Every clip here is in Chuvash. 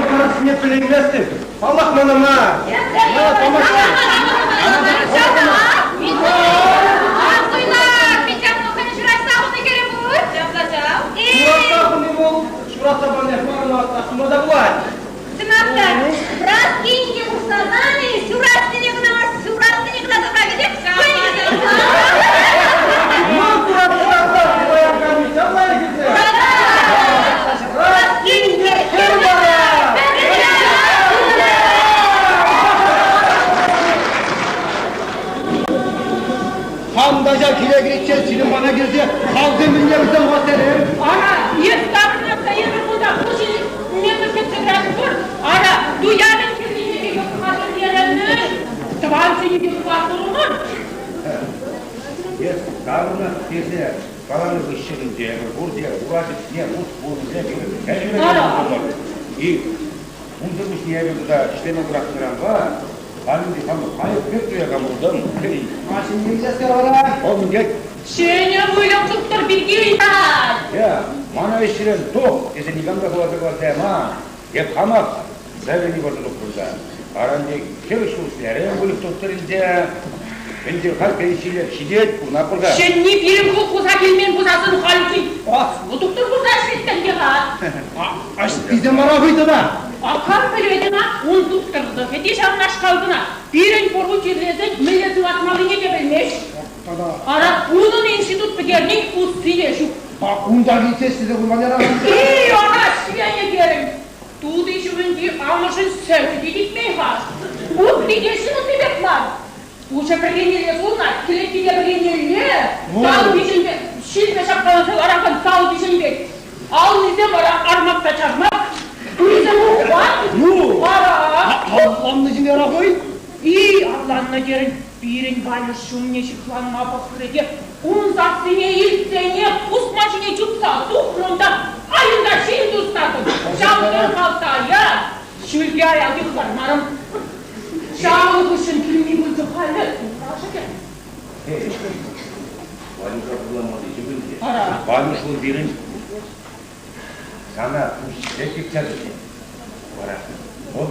Хамӑр пӗлейместӗп. Паллах мана мар. Ҫуратса пани пурӑнма та пулать. Чӑнах та, Праскинке пуҫласан-и, ҫурассине кӑна мар, ҫурассине кӑна тӑвра кӗтет. Мӑн туратса паянкан ҫапла килсе. Праскинке хӗр вара! Хам та ҫав киле кӗриччен сирӗн пана килсе халсем мӗнле вӗсем хваттерем? Ара, эс таврӑнса эпир кунта пуҫ метр кӗтсе пур. Ара, туянӑн килнине юхмасӑр тӑван сенӗпе хӑваттурмӑр. Эс таврӑнас тесе каланӑ хыҫҫӑн ӗнтӗ эпир пурте ура тӗпне вут пулнисем ҫӳрекен И унсӑр пуҫне эпир кунта ӗҫлеме пӑрахнӑранпа халь хам хайӑх пек туякан пултӑм. Машине илес вара. Вӑл мӗнтет? Ҫӗнӗ выльӑх тухтӑр пирки ыйтать. Я, мана ӗҫрен тух тесе никам та хӑварса кӑларса яман. Эп хамах заявлени парса тухрӑм та. Аран хӗр ҫул ӗҫлерӗм выльӑх тухтӑр илсе. Ӗнтӗ халь пенсиле ҫитет, пурӑна пӑрха. Ҫӗнни пирӗн колхоза килмен пулсассӑн хальхи аслӑ тухтӑр пулса ӗҫлеттӗн те-ха. Ӑҫтисем вара хӑй тӑна? А кам пӗлет ӑна, ун тухтӑрлӑхӗ те ҫавнашкал кӑна. Пирӗн пӑру чирлесен мӗнле сыватмаллине те пӗлмест. Ара, унӑн институт пӗтернин усси те ҫук. Унта килсе ӗҫлесе курман яра. И, ара, ҫленӗ терӗн. Тути ҫумӗнчи амӑшӗн сӗчӗ те типмен-ха. Утти те ҫын пек мар. Пуҫӗ пӗрренелле сулнӑ, кӗлеткине пӗрренелле, тал пиҫен пек, ҫилпе ҫапкаланса ларакан тал пиҫен пек. Аллисем вара армакта чармак, урисем ухват. Ну, Ара. Авланнӑ ҫын яра хӑй? И, авланнӑ терӗн, пирӗн Валюш ҫумне ҫыхланма пӑхрӗ те, ун сассине илтсенех пусма ҫине чупса тухрӑм та айӑнта ҫил тустартӑм. Ҫав тӑрхалтая ҫӳлте аялти хӑвармарӑм. Ҫавӑн хыҫҫӑн килми пулчӗ халӗ турашӑкӗ. Валюша пурламалли ҫук ӗнтӗ. Ара. Валюш вӑл пирӗн сана пуҫ тытса тӑчӗ. Вара вӑл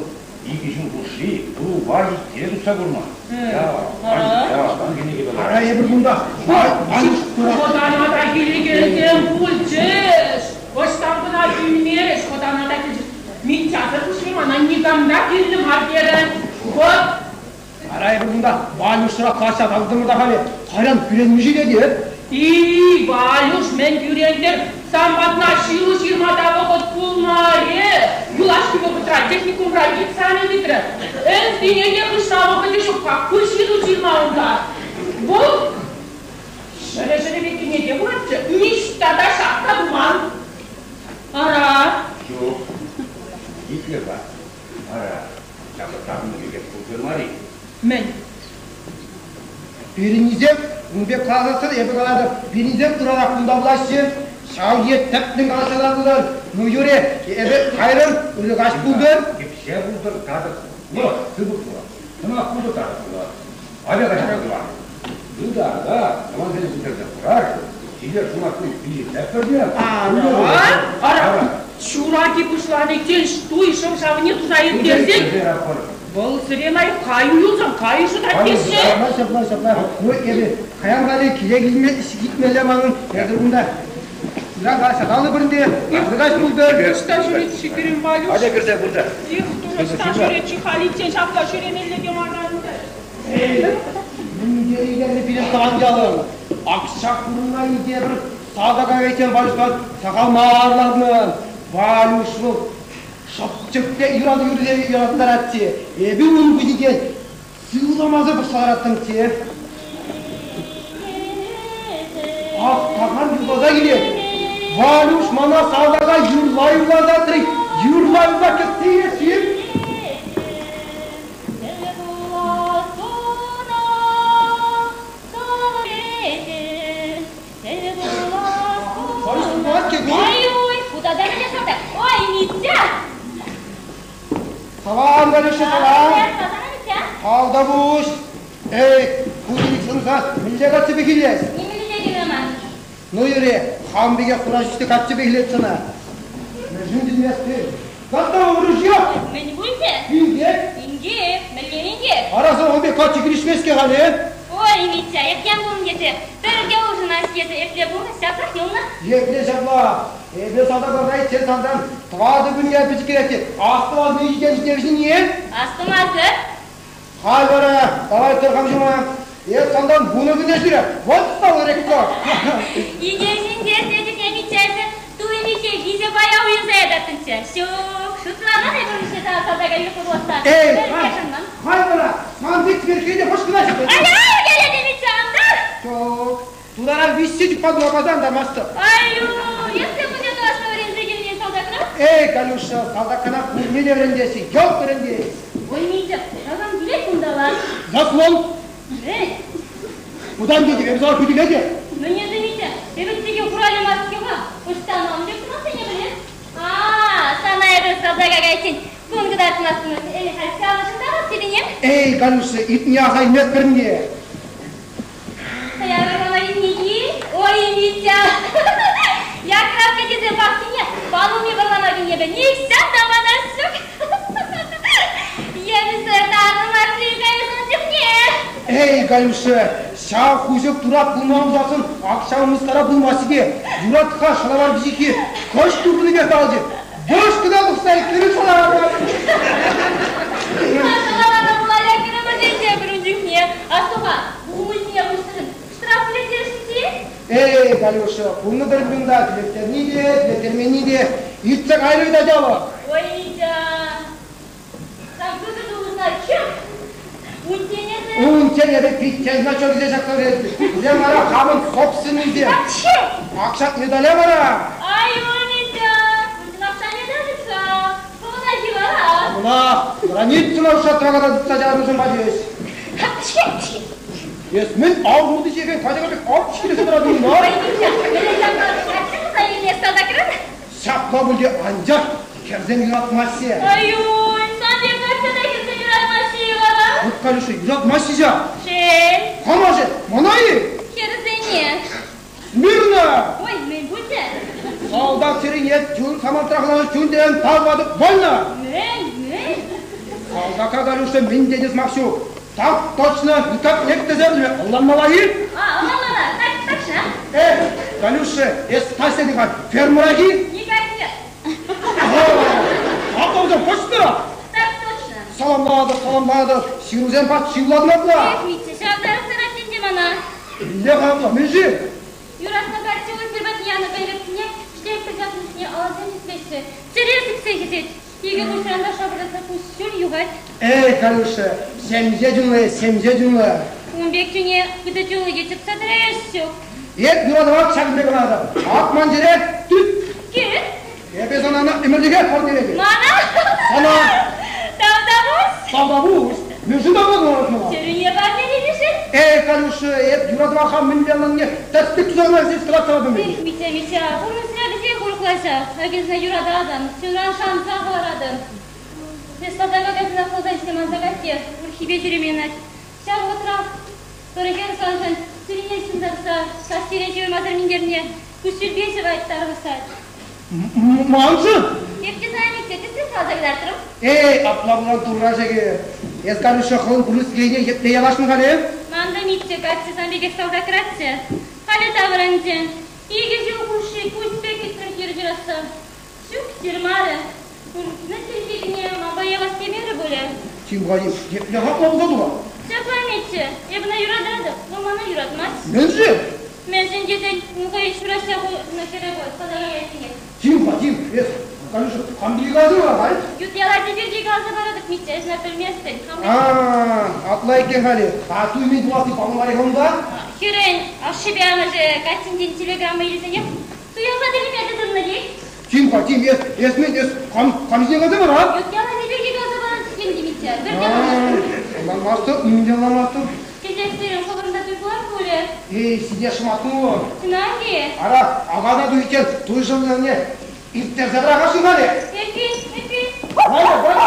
икӗ ҫул хушши клуба ҫитсе тухса курман. Я, я, ан кӗнеке Ара эпир кунта Валюш Хӑтана та килекенсем пулчӗҫ. Ӑҫтан кӑна килмерӗҫ, хӑтана та килчӗҫ. Митясӑр пуҫне мана никам та кирлӗ мар терӗ. Вӑт. Ара эпир кунта Валюшра каҫа талтӑмӑр та халӗ. Кайран кӳренмӗ ҫитет. И, Валюш, мӗн кӳрентӗр? Сан патна ҫыру ҫырма та вӑхӑт пулмарӗ. Юлашки вӑхӑтра техникумра экзамен тытрӗ. Ӗнсине те хыҫра вӑхӑчӗ ҫук-ха, ку ҫыру ҫырма унта. Вӑл ҫӗрӗ-ҫӗрӗпе кӗнеке вулатчӗ, ниҫта та шак та туман. Ара. Ҫук, итле-ха. Ара, ҫапла таврӑннӑ пекех пулчӗ мар-и? Мӗн? Пирӗннисем ун пек каласассӑн эпӗ калатӑп, пирӗннисем ырарах кунта пулаҫҫӗ. Ҫав е тӗплӗн калаҫса лартӑр. Ну, юрӗ, эпӗ кайрӑм, ырӑ каҫ пултӑр. Кӗпҫе пултӑр, татӑк пулать, сыпӑк пулать. Сӑмах пултӑр, татӑк пулать. Атя каҫа тӑван. Ытар та, тӑвансене пӗлтерсе хурар. Ҫиле шуратни пилӗк те. Ара, ҫураки пуҫланиччен туй шӑв-шавне туса ирттерсен, вӑл сӗре лайӑх каю юлсан кайӑшӗ та теҫҫӗ. Ҫапла, ҫапла, ҫапла. Ну, эпӗ каян валли киле килме ҫитмелле манӑн. Эсӗ кунта ыран калаҫса калӑпӑр ӗнтӗ. Ырӑ каҫ пултӑр. Ӑҫта ҫӳрет-ши пирӗн Валюш? Атя кӗрсе кунта. Эх, Турӑ, ӑҫта ҫӳрет-ши халиччен ҫапла ҫӳремелле те мар ӗнтӗ. Мӗн тери илемлӗ пирӗн тӑван ялӑм. Ак ҫак вырӑна илсе пӗр салтака кайиччен Валюшпа сахал мар ларнӑ. Валюш вӑл шӑпчӑк пек юрату юррисене юраттаратчӗ. Эпӗ ун куҫӗнчен сывламасӑр пӑхса лараттӑмччӗ. Ах, такам юрласа килет. Валюш мана салтака юрла-юрласа тӑрать. Юрла-юрла кӗтсе илес-ши? Салам, Галюша, салам. Тавтапуҫ. Эй, ку сӑнса мӗнле каччӑ килес? Нимӗнле килеман. Ну, юре, хам пекех хура ҫӳҫлӗ каччӑ килет сана. Мӗншӗн килместӗн? Тата ружье! Мӗн пулчӗ? Инкек? Инкек? Мӗнле инкек? Ара сан пек каччӑ килӗшмест-ҫке халӗ. Ой, Митя, эп пулнӑ тесе, пӗр те улшӑнас тесе епле пулнӑ, ҫаплах юлнӑ. Епле ҫапла? Эпӗ салтака кайиччен сантан 4 кун пӗчӗкрех те астӑвасни ҫитен ҫитерсине. Астумасӑр. Халь вара, давай тӑр-хам ҫума. Эп сантан 10 кун ӗҫлерӗ. Вот стал рекорд. Икӗ ҫын те Митяйсӑр туйниче виҫӗ пая уйӑрса ятаттӑнччӗ. Ҫук, шутламан эпӗ виҫӗ салтака юрӑхлӑ пуласса. Эй, халь вара, сан пек сверхе хош кӑна ҫитет. Ай-ай, келе Митя, антар! Ҫук, тутаран виҫсе чупма тухмасан тармастӑп. Ай-ю, если пуҫа тӑвасса вӗренсе килнӗ салтакра? Эй, Галюша, салтакана пурне те вӗрентеҫҫӗ, йӑлт вӗрентес. Ой, Митя, такам килет кунталла. Заслон! Эй! Кудан тетӗп, эпӗ сана хӳтӗлетӗп. Мӗн эсӗ, Митя, эпӗ тике хуралӗ мар-ҫке-ха. Ӑҫтан ан пек сӑмахсене пӗлес? А, сана эпӗ салтака кайиччен кун кӑтартмастӑн. Эй, халь ҫавӑншӑн та тетӗне? Эй, Галюша, иртни аса илместпӗр ӗнтӗ. Ой, Митя, якрав тетесен пахчине панулми вӑрлама килнӗ нихҫан та манас ҫук. Емсӗр татӑлмасси кайсан чухне. Эй, Галюша, ҫав хуҫӑк турат пулман пулсассӑн ак ҫав мыскара пулмасть-ҫке. Юрать-ха шӑлавар пиҫиххи кӑшт туртнипех калчӗ. Вӑш кӑна тухса ӳкрӗ шӑлавар. Шӑлавара пула лекрӗмӗр тесе пӗр ун чухне. Асту-ха, улмуҫҫине пуҫсӑрӑн штраф тӳлеттерӗш-и? Эй, Галюша, пулнӑ-тӑр кунта тӳлеттерни те, тӳлеттерменни те. Иртсе кайрӗ вӗт ачалӑх. Ой, Митя, сан кӑкӑр улӑхна чӑх! Унччен эсӗ... Унччен эпӗ пиччен значок илсе ҫакса вӗреттӗм. Вӗсем вара хамӑн собственныйсем. Вообще! Акҫак медале вара! Ай-ой, Митя, унччен акҫа медаль-ха. Хӑвна вара. Мана границӑна ушатракана тытса чарнӑшӑн пачӗҫ. Эс мӗн авмулти ҫеҫен качака пек ап ҫилесе тӑратӑн мар? Ҫапла пулчӗ, анчах хӗрсем юратмаҫҫӗ. Ай-ой, сан пек качча та хӗрсем юратмаҫҫӗ-и вара? Вот, Калюша, юратмаҫҫӗ ҫав. Шел. Кама-ши? Мана-и? Хӗрсене. Смирно! Ой, мӗн пулчӗ? Салтак чӗрине чун самантрах чун-чӗрен таватӑп вольно! Мӗн, мӗн? Салтака Галюша мӗн тенӗ сӑмах ҫук. Так точно, никак нет тесе ӑнланмалла-и? А, ӑнланмалла, так, точно. Эх, Галюша, эс кайса фермӑра-и? Никак нет. Апла точно? Так точно. Саламлатӑп, саламлатӑп. Ҫырусем пат ҫырладӑн апла. Эх, Митя, ҫав тарӑхтарать ӗнтӗ мана. Мӗнле-ха апла, мӗн-ши? Юратнӑ каччӑ уй-хир патне янӑ конвертсене шлепка ҫакнӑ чухне алӑсем ҫӗклеҫҫӗ, чӗре сиксе хӗсет. Икӗ куҫран та шапӑртатса куҫҫуль юхать. Эй, Калюша, ҫемҫе чунлӑ, ҫемҫе чунлӑ. Ун пек чуне хытӑ чунлӑ те чӑтса тӑраяс ҫук. Эп юратӑвах ҫакӑн пек калатӑп. Ак ман чӗре тӳт. Кӳт. Эпӗ сана ӗмӗрлӗхех парнелетӗп. Мана? Сана. Тавтапуҫ. Тавтапуҫ. Мӗншӗн тавтапуҫ? Чӗрӳне парнелетӗшӗн? Эй, Калюша, эп юратӑва хам мӗнле ӑнланнине тӗспек туса кӑна сес кӑларса патӑм. Эх, Митя, Митя, пурнӑҫра вӗҫех урӑхлаҫа. Акӑ юрататӑн, чунран шанса хӑваратӑн. Эс салтака кайсанах пулса ӗҫле манса кать те, урӑххипе ҫӳреме ӑнать. Ҫав вӑхӑтрах пӗр хӗр саншӑн чӗрине ҫунтарса каҫсерен ҫывӑрмасӑр минтерне куҫҫульпе ҫӑвать, тарӑхсать. Маншӑн? Эп те сана Митя тӗслӗх каласа кӑтартрӑм. Эй, апла пулсан турра шӗкӗр. Эс, Калюша, хӑвӑн пурнӑҫ телейне епле ялашнӑ-халӗ? Ман та Митя каччӑ сан пекех салтакраччӗ. Халӗ таврӑнчӗ. 2 ҫул хушши куҫ пек кӗтрӗм хир ҫырасса. Ҫук, ҫырмарӗ. Пурнӑҫ чӗлхине манпа явас темерӗ пулӗ. Чим-ха, епле хакла пулса тухать? Ҫапла, Митя, эп ӑна юрататӑп, вӑл мана юратмасть. Мӗншӗн? Мӗншӗн тесен ун хӑйӗн ҫураҫса хунӑ хӗрӗ пуль, салтака каяссине. Чим-ха, чим, эс, Калюша, хам пирки каласа парать? Ют яла пирки каласа паратӑп, Митя, эс ӑна пӗлместӗн. А, апла иккен халӗ. А туйми туласси паллӑ мар-и-ха унта? Хӗрӗн ашшӗпе амӑшӗ каччинчен телеграмма илсенех туяса тӗлӗнме тытӑннӑ тет. Чим-ха, чим, эс, эс мӗн, эс хам, хам ҫине каласа пара? Ют яла пирки каласа паратӑп, Митя, пӗр те Ӑнланмастӑп, нимӗн те ӑнланмастӑп. Кӗҫех сирӗн хӑвӑрӑн та туй пулать пулӗ. Эй, сине шӑматну. Чӑнах-и? Ара, акана туйччен туй шӑллӑмне ирттерсе пӑрахасшӑн халӗ. Эппин, эппин. Валя, Валя!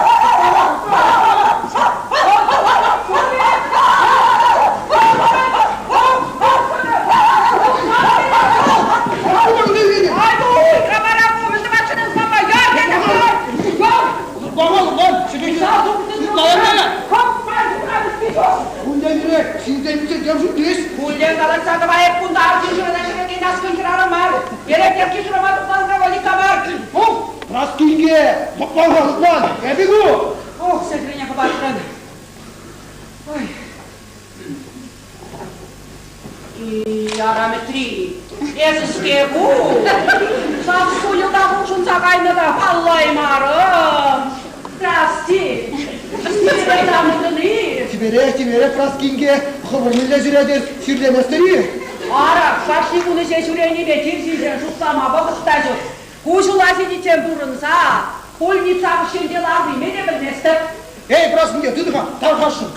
Куллен калаҫса тӑвайӑп кунта арҫын шырана ҫӳрекен аскӑн хӗрарӑм мар. Эрех шырама тухман Волика мар. Ох, Праскинке, лӑплан-ха, лӑплан, эпӗ ку. Ох, сехрене хӑпартрӑн. Ой. Яра Мӗтри, эсӗ-ҫке ку. Сассу йӑлтах улшӑнса кайнӑ та паллаймарӑм. Здрасте. Сире тамӑтӑн-и? Чиперех, чиперех, Праскинке, хӑвӑр мӗнле ҫӳретӗр, чирлеместӗр-и? Ара, кашни кун ӗҫе ҫӳренипе чир ҫинчен шутлама вӑхӑт та ҫук. Ку ҫула ҫитиччен пурӑнса, пульница хушшинче ларнине те пӗлместӗп. Эй, Праскинке, тытӑр-ха, тархасшӑн.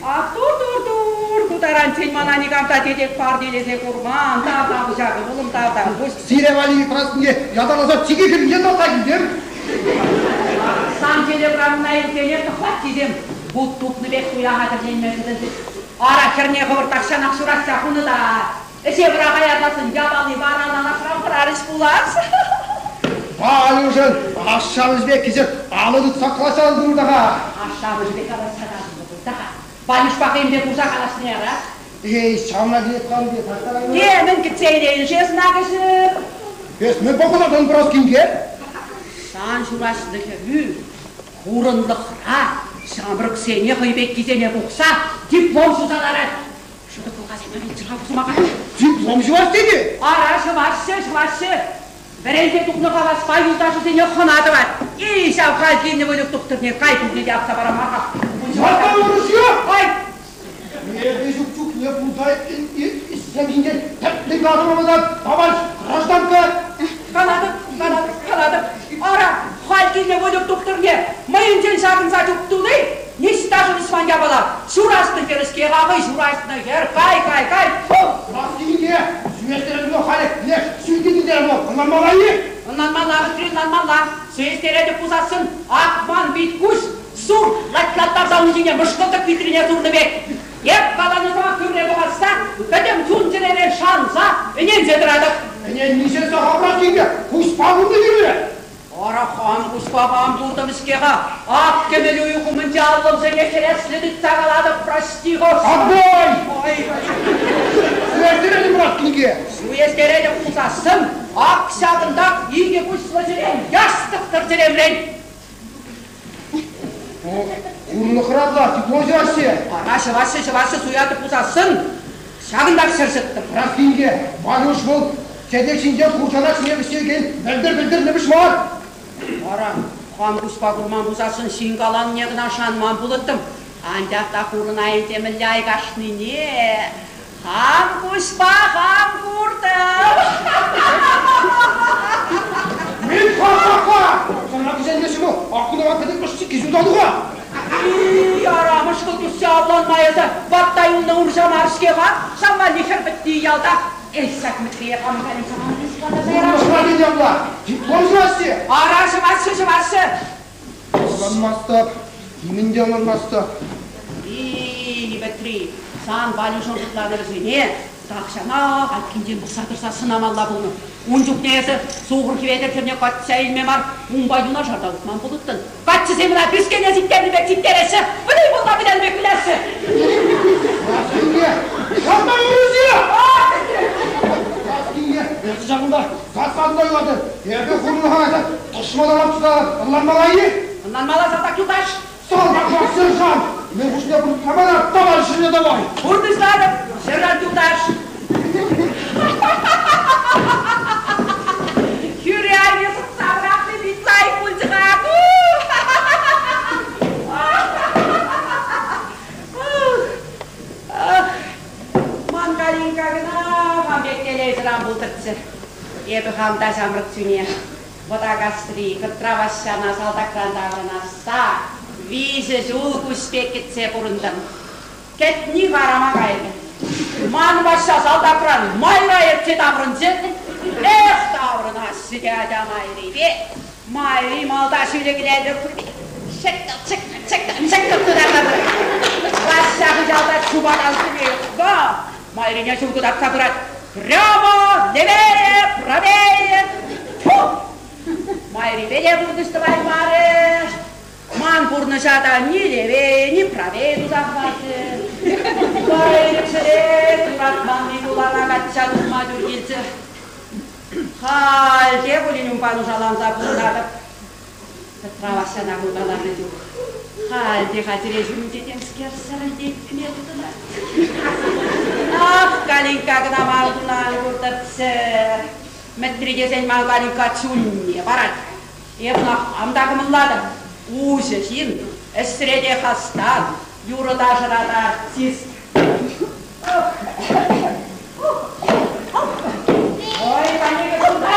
Ах, тур-тур-тур, ку таранччен мана никам та тетек парнелесе курман, тавтапуҫ ывӑлӑм, тавтапуҫ. Сире валли, Праскинке, ятарласа чике хӗрринче татса килтӗм. Сан телеграммӑна илсенех тӑхлаччисем вут тупнӑ пек туя хатӗрленме тытӑнчӗҫ. Ара, хӗрне хӑвӑрт тахҫанах ҫуратса хунӑ та ӗҫе вӑраха ярсассӑн япали вара лашран хӑрарӗҫ пулас. Валюшӑн ашшӗ-амӑшӗпе кӗҫех алӑ тытса калаҫса татӑлнӑ-ха. Ашшӗ-амӑшӗпе калаҫса татӑлнӑ-ха. Валюшпа хӑйӗнпе курса калаҫни ара. Эй, ҫавна килет каланипе таҫта кайнӑ. Темӗн кӗтсе илейӗн-ши эс кӗҫӗр? Эс мӗн пӑхӑнатӑн, Праскинке? Сан ҫураҫнӑ хӗрӳ хурӑнлӑхра ҫамрӑксене хӑй пеккисене пухса диплом ҫуса ларать. Шӑтӑк пулкасем илчӗр-ха пусмака. Диплом ҫӑвас тени? Ара, ҫӑваҫҫӗ, ҫӑваҫҫӗ. Вӗренсе тухнӑ хаваспа юлташӗсене хӑна тӑвать. И, ҫав халь килнӗ выльӑх тухтӑрне кай пулне те акса парамар-ха. Ҫапла ырӑ-ҫке! Ай! Эпӗ ҫук чухне пулса ӗҫсем ҫинчен тӗплӗн каласа товарищ гражданка! Калатӑп, калатӑп, калатӑп. Ара, халь килнӗ выльӑх тухтӑрне мӑйӗнчен ҫакӑнса чуптуни ниҫта шӑнӑҫман япала. Ҫураҫнӑ хӗр-ҫке-ха хӑй, ҫураҫнӑ хӗр. Кай, кай, кай. Фу! Праскинке, сӳестеретӗп халӗ, леш сӳйтетӗп, ӑнланмалла-и? Ӑнланмалла, Мӗтри, ӑнланмалла. Сӳестеретӗп пулсассӑн акман пит-куҫ сур латлаттарса ун ҫине мӑшкӑлтӑк витрине сурнӑ пек. Эп каланӑ сӑмах тӳрре тухасса пӗтӗм чун-чӗререн шанса, ӗненсе тӑратӑп. Ӗненнисен сахал Праскинке, куҫпа курнӑ кирлӗ. Ара, хам куҫпа хам куртӑм-ҫке-ха. Ак кӗмӗл уйӑх умӗнче аллӑмсене хӗреслӗ тытса калатӑп, прости, Господи. Отбой! Ой! Сӳестеретӗп, Праскинке! Суестеретӗп пулсассӑн, ак ҫакӑнтах икӗ куҫлӑ чӗрем яштӑхтӑр чӗремрен. Хурлӑхра диплом ҫыраҫҫӗ. Ара, ҫӑваҫҫӗ, ҫӑваҫҫӗ, суятӑп пулсассӑн, ҫакӑнтах ҫӗр ҫӑттӑм. Праскинке, Валюш вӑл чечек ҫинче куршанак ҫине вӗҫтерекен вӗлтӗр-вӗлтӗр лӗпӗш мар. Ара, хам куҫпа курман пулсассӑн ҫын каланине кӑна шанман пулӑттӑм. Анчах та хурӑн айӗнче мӗнле айкашнине хам куҫпа хам куртӑм. Мӗн ха-ха-ха! Сана кӗҫенмеҫҫӗ-ку, аккунава пӗтӗм ӑш-чикки ҫунса туха! Ара, мӑшкӑл тӳссе авланма эсӗ ватта юлнӑ урҫа мар-ҫке-ха. Ҫав валли хӗр пӗтни ялта. Эй, ҫак Мӗтрие хам Хурлӑхра тет апла, диплом ҫыраҫҫӗ. Ара, ҫӑваҫҫӗ, ҫӑваҫҫӗ. Ӑнланмастӑп, нимӗн те ӑнланмастӑп. И, Мӗтри, сан Валюшӑн шутланӑ вӗсене тахҫанах айккинчен пӑхса тӑрса сӑнамалла пулнӑ. Ун чухне эсӗ сухӑр Хӗветӗр хӗрне качча илме мар, унпа юнашар та утман пулӑттӑн. Каччӑсем ӑна пӳскене сиктернӗ пек сиктереҫҫӗ, волейболла вылянӑ пек выляҫҫӗ. Праскинке, ҫапла юрӑ-ҫи! Праскинке, эсӗ ҫакӑнта сас-сасна юлатӑн. Эпӗ хурлӑха кайса тӑшмана лапчӑтса ӑнланмалла-и? Ӑнланмалла, салтак юлташ. Салтак мар, сержант! Мӗн хушне пурнӑҫламана товарищсене давай! Пурнӑҫлатӑп, сержант юлташ. Хӳре айне сӑхса пӑрахни пит лайӑх пулчӗ-ха. Ах, ман Калинка кӑна хам пек телейсӗр ан пултӑрччӗ. Эпӗ хам та ҫамрӑк чуне Вӑтакасри Кӑтра Ваҫҫана салтакран таврӑнасса 3 ҫул куҫ пек кӗтсе пурӑнтӑм. Кӗтни харама кайрӗ. Ман Ваҫҫа салтакран майра ертсе таврӑнчӗ. Эх, таврӑнасчӗ те ача майрипе. Майри малта ҫӳле килетӗп. Чӗк-чӗк-чӗк. Чӗк-чӗк тытарса пырать. Ваҫҫа хыҫалта чупакансене йӑтса, майрине ҫул кӑтартса пырать. Прямо, левее, правее. Тьфу! Майрипе те пурнӑҫ тӑваймарӗ. Ман пурнӑҫа та ни левее, ни правее туса хӑварчӗ. Кайрӗ юратман Микулана качча тухма тӳр килчӗ. Халь те пулин унпа нушаланса пурӑнатӑп. Петра Ваҫҫана куркаланӑ чух халь те хатӗре ҫумӗнче темскер сӗрӗлтетме тытӑнать. Ах, Калинкка кӑна ман куна куртӑрччӗ. Мӗтри тесен ман Калинкка чунне парать. Эп ӑна хам та кӑмӑллатӑп. Уҫӑ ҫын, ӗҫре те хастар, юрӑ-ташӑра та артист. Ой, Ванюка, сюда!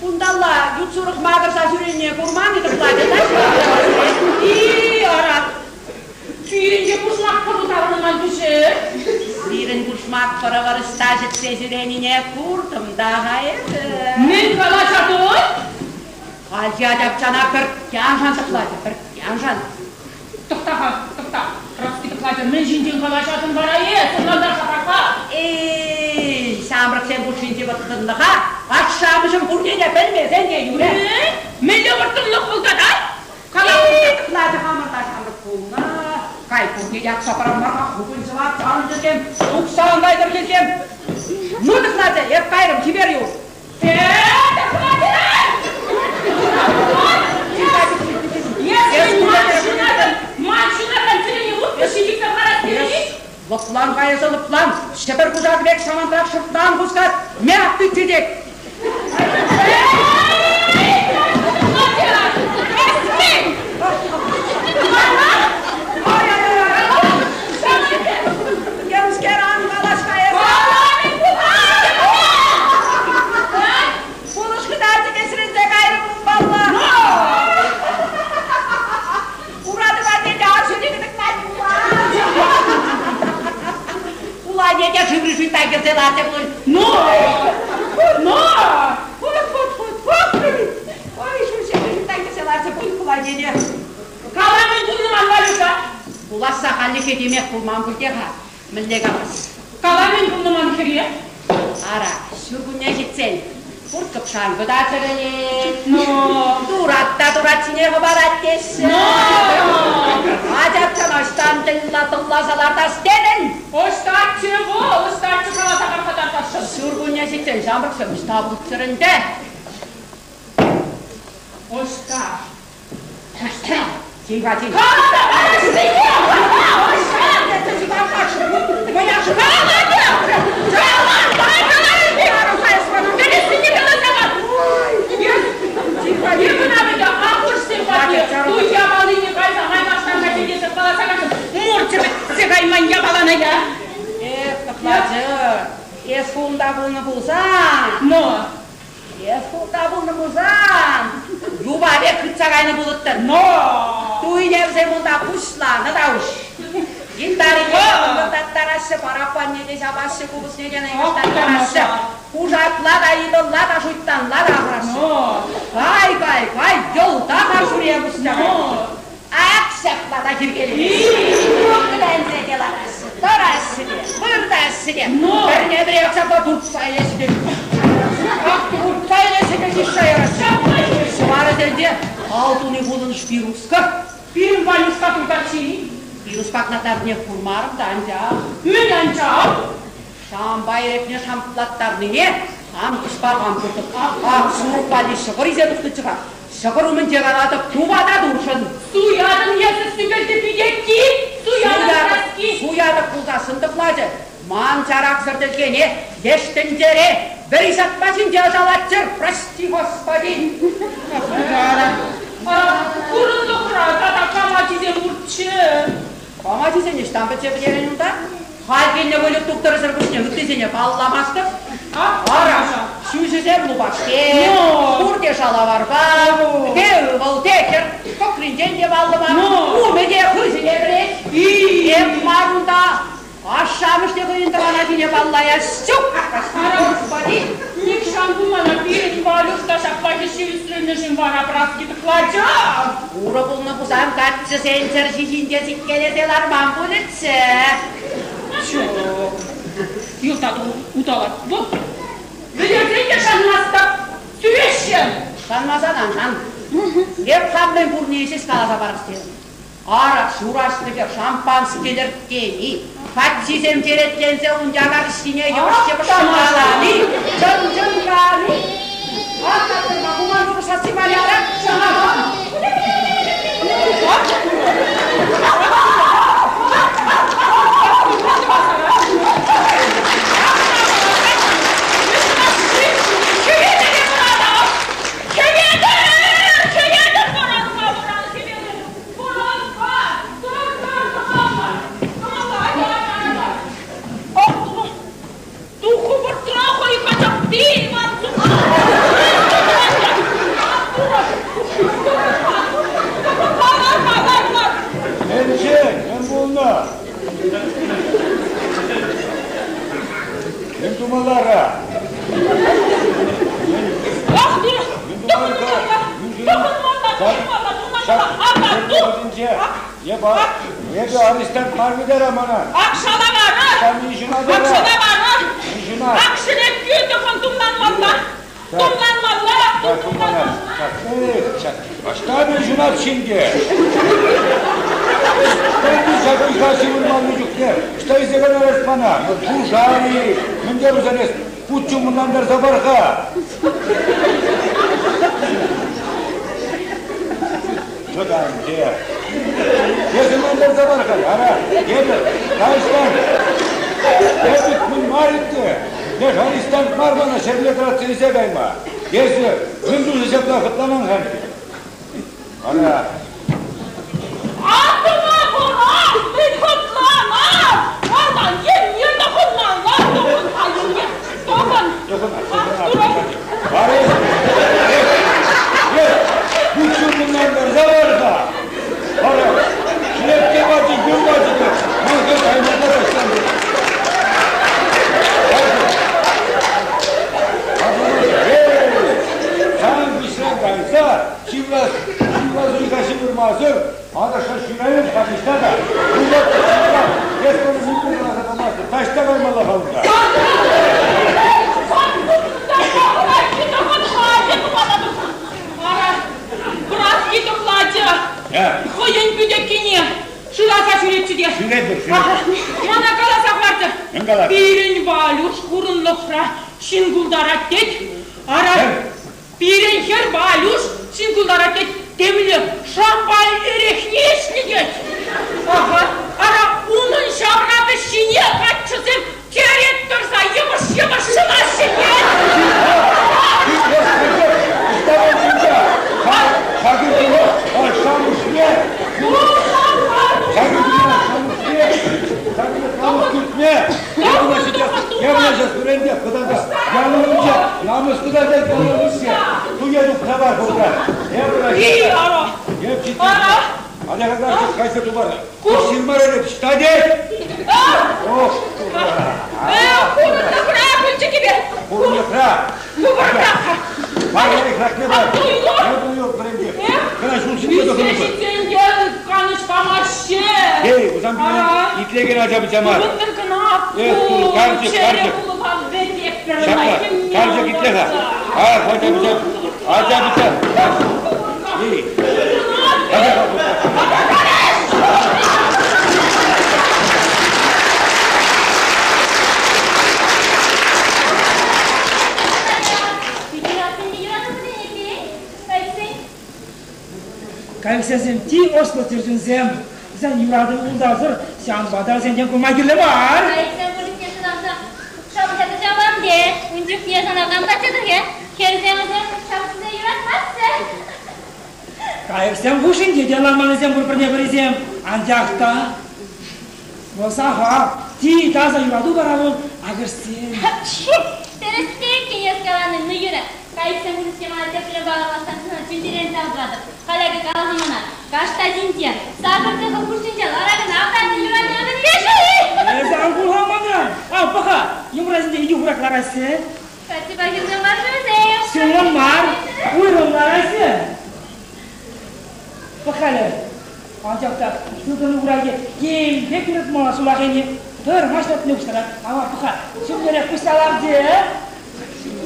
Унталла ют сурӑх макӑрса ҫӳренине курман-и тӑхлачӗ И, ара, Пирӗн те пушмак пӑру таврӑнман пуҫӗ. Сирӗн пушмак пӑрӑвӑр ӑҫта ҫӗтсе ҫӳренине куртӑм та-ха эпӗ. Мӗн калаҫатӑн? Хальхи ачапчана пӗртте ан шан тӑхлачӗ, пӗртте ан шан. Тӑхта-ха, тӑхта. Краски тӑхлачӗ, мӗн ҫинчен калаҫатӑн вара эс? Ӑнлантарса пар-ха. Эй, ҫамрӑксем хушшинчи вӑрттӑнлӑха ашшӗ-амӑшӗн пурне те пӗлмесен те юрӗ. Мӗн? Мӗнле вӑрттӑнлӑх вӑл тата? Калаҫса хамӑр та ҫамрӑк пулнӑ. Кай пурне ятса парам мар-ха, хупӑнчӑла тантӑсем, тухса ан кайтӑр килсем. Ну, тӑхлачӑ, эп кайрӑм, чипер юл. Лӑплан кайӑсӑ лӑплан, Ҫӗпӗр кушакӗ пек самантрах шӑртлан хускат, мяк тытчӗ тет. Темскер ан калаҫ-ха эсӗ. Пулӑш хытарчӗ кӗсренсе кайрӗ пулмалла. Ура тӑвать те арҫынни кӑтӑклать пулас. Улайне те шыври шуйттан кӗрсе ларчӗ пуль. Ну! Ну! Хут, хут, хут, хут! Ой, шурҫӑ шуйттан кӗрсе ларчӗ пуль хулайне те. Кала мӗн пулнӑ ман Валюша? Пуласса хальлӗхе темех пулман пуль те-ха. Мӗнле калас? Кала мӗн пулнӑ ман хӗре? Ара, ҫуркунне ҫитсен хурт-кӑпшанкӑ та чӗрӗлет. Но! Турат та турат ҫине хӑпарать теҫҫӗ. Но! Ачапчана ӑҫтан тӑлласа лартас тетӗн? Ӑҫтаччӗ вӑл? Ӑҫтаччӗ каласа парса Ҫуркунне ҫитсен ҫамрӑксем ӑҫта пулччӑр ӗнтӗ? Ӑҫта? Ӑҫта? Тихо, тихо. Эх, тӑхлачӑ, эс хунта пулнӑ пулсан. Но! Эс хулта пулнӑ пулсан, юпа пек хытса кайнӑ пулӑттӑн. Но! Туйне вӗсем унта пуҫланӑ та уш. Гитарине ӑнкӑртаттараҫҫӗ, параппанне те ҫапаҫҫӗ, купӑсне те нӑйкӑштаттараҫҫӗ. Кушакла та, йытӑлла та, шуйттанла та ахӑраҫҫӗ. Кай, кай, кай, йӑлтах арҫуре пуҫҫа. Ак ҫапла та хиркеленеҫҫӗ. Кукленсе те лараҫҫӗ, тӑраҫҫӗ те, выртаҫҫӗ те. Пӗрне-пӗри ҫапла туртса илеҫҫӗ те. Ах, туртса илеҫҫӗ те йышша яраҫҫӗ. Ҫӑварӗ тӗлте ал туни хулӑн шпируска. Пирӗн Валюшка туртатчи. Пирус паклаттарнине курмарӑм та анчах. Мӗн анчах? Шампа эрехне шамплаттарнине хам куҫпа хам куртӑм. Ах, сурӑх валли ҫӑкӑр илсе тухнӑччӗ-ха. Ҫӑкӑр умӗнче калатӑп, тупата туршӑн. Суятӑн эсӗ сӳкӗлтӗ пӳтекки, суятӑн праски. Суятӑп пулсассӑн тӑхлачӗ. Ман чараксӑр тӗлкене леш тӗнчере вӗри ҫатма ҫинче ӑшалатчӑр, прости господин. Курӑнлӑхра тата кам ачисем пурччӗ? Кам ачисем ӑҫтан пӗлсе пӗтерен унта? Халь килнӗ выльӑх тухтӑрсӑр пуҫне ыттисене палламастӑп. Ара, ҫӳҫӗсем лупашке, пурте шалаварпа, те ывӑл, те хӗр, кӑкринчен те паллӑ мар. та ашшӗ-амӑшне хӑйӗн тӑван ачине паллаяс ҫук. Ара, господи, нихҫан пулман пирӗн Валюш та ҫак пахӗҫҫи ӳсрӗннӗшӗн вара Праски тӑхлача. Урӑ пулнӑ пулсан каччӑсен чӗрҫи ҫинче сиккелесе ларман пулӗччӗ. Ҫук, юлтат уталать вӑл. Вӗлерсен те шанмастӑп, сӳреҫҫӗ. Шанмасан ан шан. Эп хам мӗн курнине ҫеҫ каласа парас терӗм. Ара, ҫураҫнӑ шампански лӗрккени, каччисем черетленсе ун якар ҫине йӑвӑш-йӑвӑш калани, чӑн-чӑн калани. Ах, каттӑрма, куман шухӑшласси мар яра, Хӗветӗр! Хӗветӗр! Вӑранма, вӑран, Хӗветӗр! Вӑранма! Тӑр, тӑр, тӑмалла! Тӑмалла, атя, атя, атя! Ах, туху вӑртра хӑй хачапти, Иван Мӗншӗн? Мӗн пулнӑ? Мӗн тумалла-ра? Ах, тӑхӑнмалла, тӑхӑнмалла, тӑхӑнмалла, Эпӗ арестант мар вӗт-ара мана. Ак шалавара! Ак шалавара! Ак шӗлепкӳ тӑхӑн тумланмалла! Тумланмалла! Тумланмалла! Ӑҫта мӗн ҫунат ҫинче? Ҫак ыйха ҫывӑрмалли чухне ӑҫта илсе каяс мана? Пушар-и? Мӗн терӗн эс? Пут чумӑнлантарса пар-ха. Чӑтан, те. Эсӗ мӗнлантарса пар-ха, ара, эпӗ кайсан, эпӗ мӗн мар ӗнтӗ. Леш арестант мар мана ҫӗрле тӑратса илсе кайма. Эсӗ мӗн туса ҫапла хӑтланан-ха ӗнтӗ? Ара. Атӑма пӑрах, мӗн хӑтланан? Малтан енне тӑхӑнмалла, тӑхӑн-ха енне, тӑхӑн. Тӑхӑн, тӑхӑн. Вара эс, вут-ҫулӑмлантарса пар-ха. Вара шлепке пачӗ, юр пачӗ те, ман хӑй каймалла таҫтан. Сан хыҫран кайса ҫыврас, ҫыврас ыйха ҫывӑрмасӑр аташса ҫӳрейӗн-ха ниҫта та. Эс мана нипле каласа памастӑн, таҫта каймалла-ха унта. Праски тӑхлачӗ хӑйӗн пӳтеккине шыраса ҫӳретчӗ те. Ҫӳретӗр, ҫӳретӗр. Мана каласа хӑварчӗ. Мӗн калать? Пирӗн Валюш хурӑнлӑхра ҫын култарать тет. Ара, пирӗн хӗр Валюш ҫын култарать тет. Темле шампай эрехне ӗҫнӗ тет. Аха, ара, унӑн ҫавра вӗҫҫине каччӑсем черет тӑрса йӑвӑш-йӑвӑш шӑнаҫҫӗ тет. Хурӑнлӑхра пулчӗ кипе. Хурӑнлӑхра. Купӑрта. Канӑҫ памаҫҫӗ. Эй, вӗсем итлекен ача-пӑча мар. Тупӑнтӑр кӑна. Карчӑк, карчӑк. Ҫапла, карчӑк итле-ха. Ах, ача-пӑча, ача-пӑча. Эй, Кайӑксем ти ӑслӑ чӗрчунсем. Вӗсен юратӑвӗ ултавсӑр, ҫавӑнпа та вӗсенчен кулма кирлӗ мар. Кайӑксем пуррине шыраса шапӑҫа тӑчаван те, ун чухне сана кам качча тухӗ? Хӗрсем вӗсем шапӑҫса юратмаҫҫӗ. Кайӑксем хушшинче те ларманнисем пур пӗрне пӗрисем, анчах та вӑл сахал, ти таса юрату вара вӑл акӑшсен. Тӗрӗс те эс каланӑ, ну юрӗ. Кайӑксем хушшинче мана тӗплӗ палӑртсан чун-чӗрен тав тӑватӑп. Халь акӑ кала-ха мана, кашта ҫинче, сакӑр тӑхӑр хушшинче ларакан автанӑн юратнӑ мӗнле-ши? Ан кул-ха манран. Ав, пӑха, йӑмрасенче икӗ хурак лараҫҫӗ. Каччӑпа хӗрсем мар-ши вӗсем? Ҫӑмӑл мар, уйрӑм лараҫҫӗ. Пӑх-халӗ, анчах та сылтӑм урайне тем пек юратмалла сулахайне пӗр маҫтӑртне пуҫтарать. Ава, пӑх-ха, ҫумнерех куҫса ларчӗ.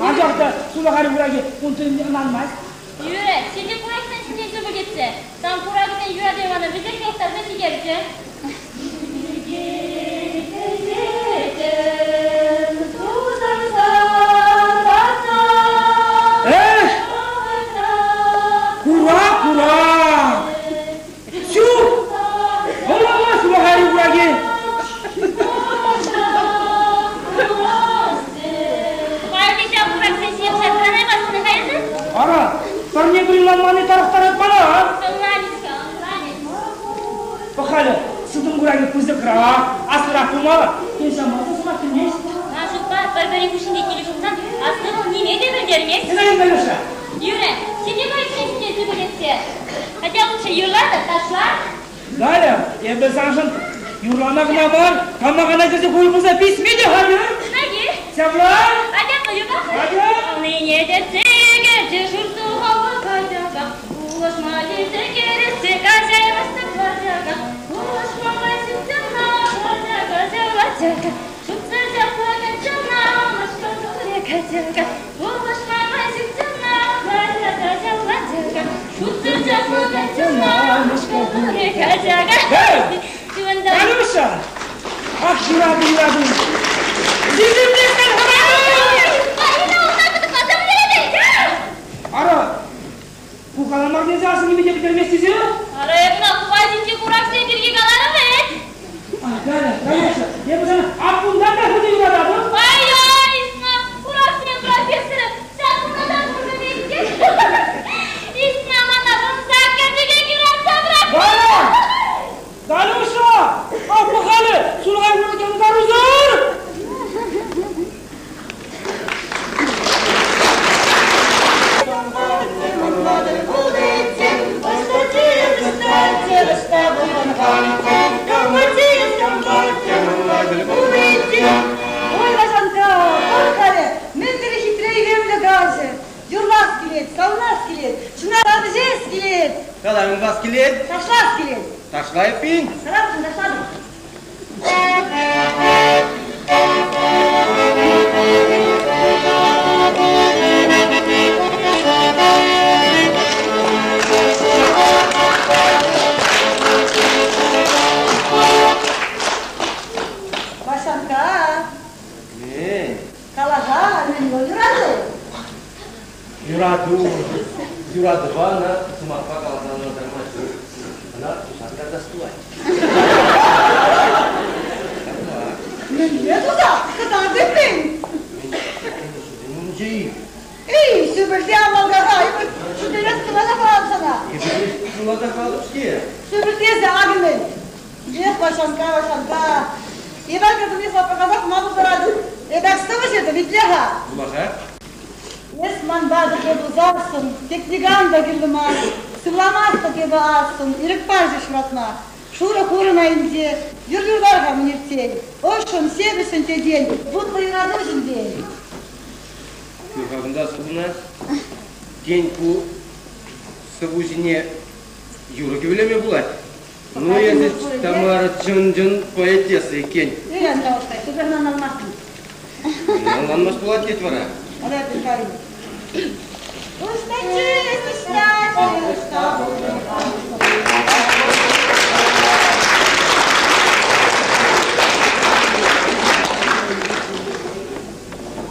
Анчах та сулахайри урайне ун туйӑмне ӑнланмасть. Юрӗ, ҫитӗ кураксен ҫинчен сӳпӗлтетсе. Сан кураксен юратӑвӗ мана вӗҫех йӑлӑхтарса ҫитерчӗ. Эх, курак, курак! Ҫук! Ӑнланмасть сулахайри кураки. Ара, пӗрне туйӑнманни тарӑхтарать мана. Пӑх-халӗ, сылтӑм куракӗ пысӑкрах, аслӑрах пулмалла. Тен, ҫавӑнпа та сӑмах килмест? Ман шутпа, пӗр-пӗрин хушшинче килӗшӳ пулсан, асли вӑл ниме те пӗлтермест. Зинаида Илюша! Юрӗ, ҫемье кайӑксен ҫине сӳпӗлтетсе. Хотя лучше юрла та ташла. Галя, эпӗ саншӑн юрлама кӑна мар, кама кӗрсе хуй пулса писме те хатӗр. Наги. Ҫапла? Атя, юрла. Атя. Аллине тӗртсе ӳкерчӗ шур сухаллӑ качака. Пулӑшма тесе кӗрессе каҫаймастӑп лачака. Пулӑшма май ҫынсем лачака, лачака. Шутсӑр ҫапла каччӑна мӑшкӑл турӗ качака. Пулӑшма май ҫынсем лачака, лачака. Шутсӑр ҫапла каччӑна мӑшкӑл турӗ качака. Алеша! Ах, юрату, юрату! Сисӗнместӗн Ара, ку калама тесе асӑннипе те пӗтермест тесе? Ара, эп ӑна пухасенчи кураксем пирки каларӑм вӗт. Галя, Галюша, эпӗ сана аккунтан та хытӑ юрататӑп. Ай-ай, Исма, кураксен профессорӗ ҫак куна та курнӑ иккен. Исма мана пӑхса кӗтекен юратса пӑрахнӑ. Галя! Галюша! Ах, пӑхалӗ, сулахай куракан ытарусӑр! Ой, Ваҫанка, пӑх-халӗ, мӗн тери хитре илемлӗ каҫӑ. Юрлас килет, савӑнас килет, чуна вӗҫес килет. Каланас килет. Ташлас килет. Ташла эппин. Саратшӑн ташлатӑп. Ваҫанка. Мӗн? Кала-ха, мӗн вӑл юрату? Юрату. Юратӑва ӑна сӑмахпа каласа ӑнлантарма ҫук. Ӑна туса кӑтартас пулать. Мӗнле туса кӑтартӑн? Мӗн Эй, сӳпӗлте амалкаха, эпӗ шӳтлес кӑна калам сана. Эпӗ шутласа калатӑп-ҫке. Сӳпӗлтесе акӑ мӗн. Эх, Ваҫанка, Ваҫанка, Иван кӗркунне пӑхасах ма пултаратӑн? Эпӗ сӑвӑ ҫыртӑм, итле-ха. Вула-ха. Эс манпа пӗрле пулсассӑн, тек никам та кирлӗ мар. Сывламастӑп эпӗ ассӑн, ирӗк парчӗ ҫуратма. Шурӑ хурӑн айӗнче юр юрлар-ха мӗн иртсен. Ӑшшӑн, сепӗҫҫӗн тетен, вутлӑ юрату ҫинчен. Кӳр-ха кунта сӑвӑна. Тен, ку сӑвӑ ҫине юрӑ кӗвӗлеме пулать? Ну, эсӗ, Тамара, чӑн-чӑн поэтесса иккен. Эй, Антошка, супер ӑнланмастӑн. Ӑнланмасть пулать тет вара. Давай, Михаил. Ӑҫтаччӗ, ӑҫтаччӗ, ӑҫта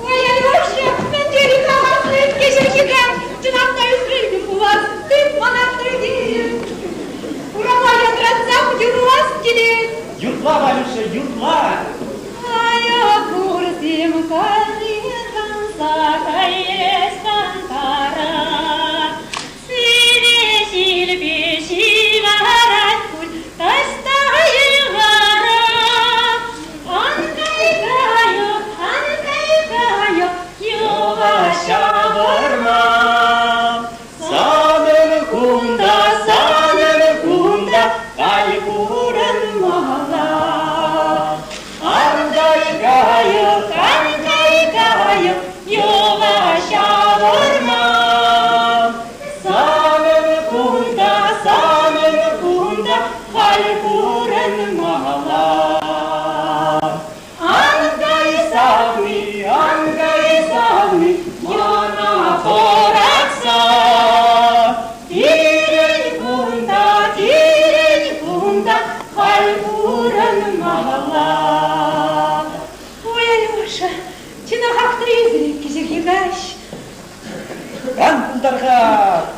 Ой, Алеша, мӗн тери хаваслӑ кӗҫӗр-хӗрӗм. Чӑнах та ӳсрӗн пулас, тыт мана тӗлтен. Урама янратсах юрлас килет. Юрла, Валюша, юрла! Ая курсем калле танса кайрӗҫ.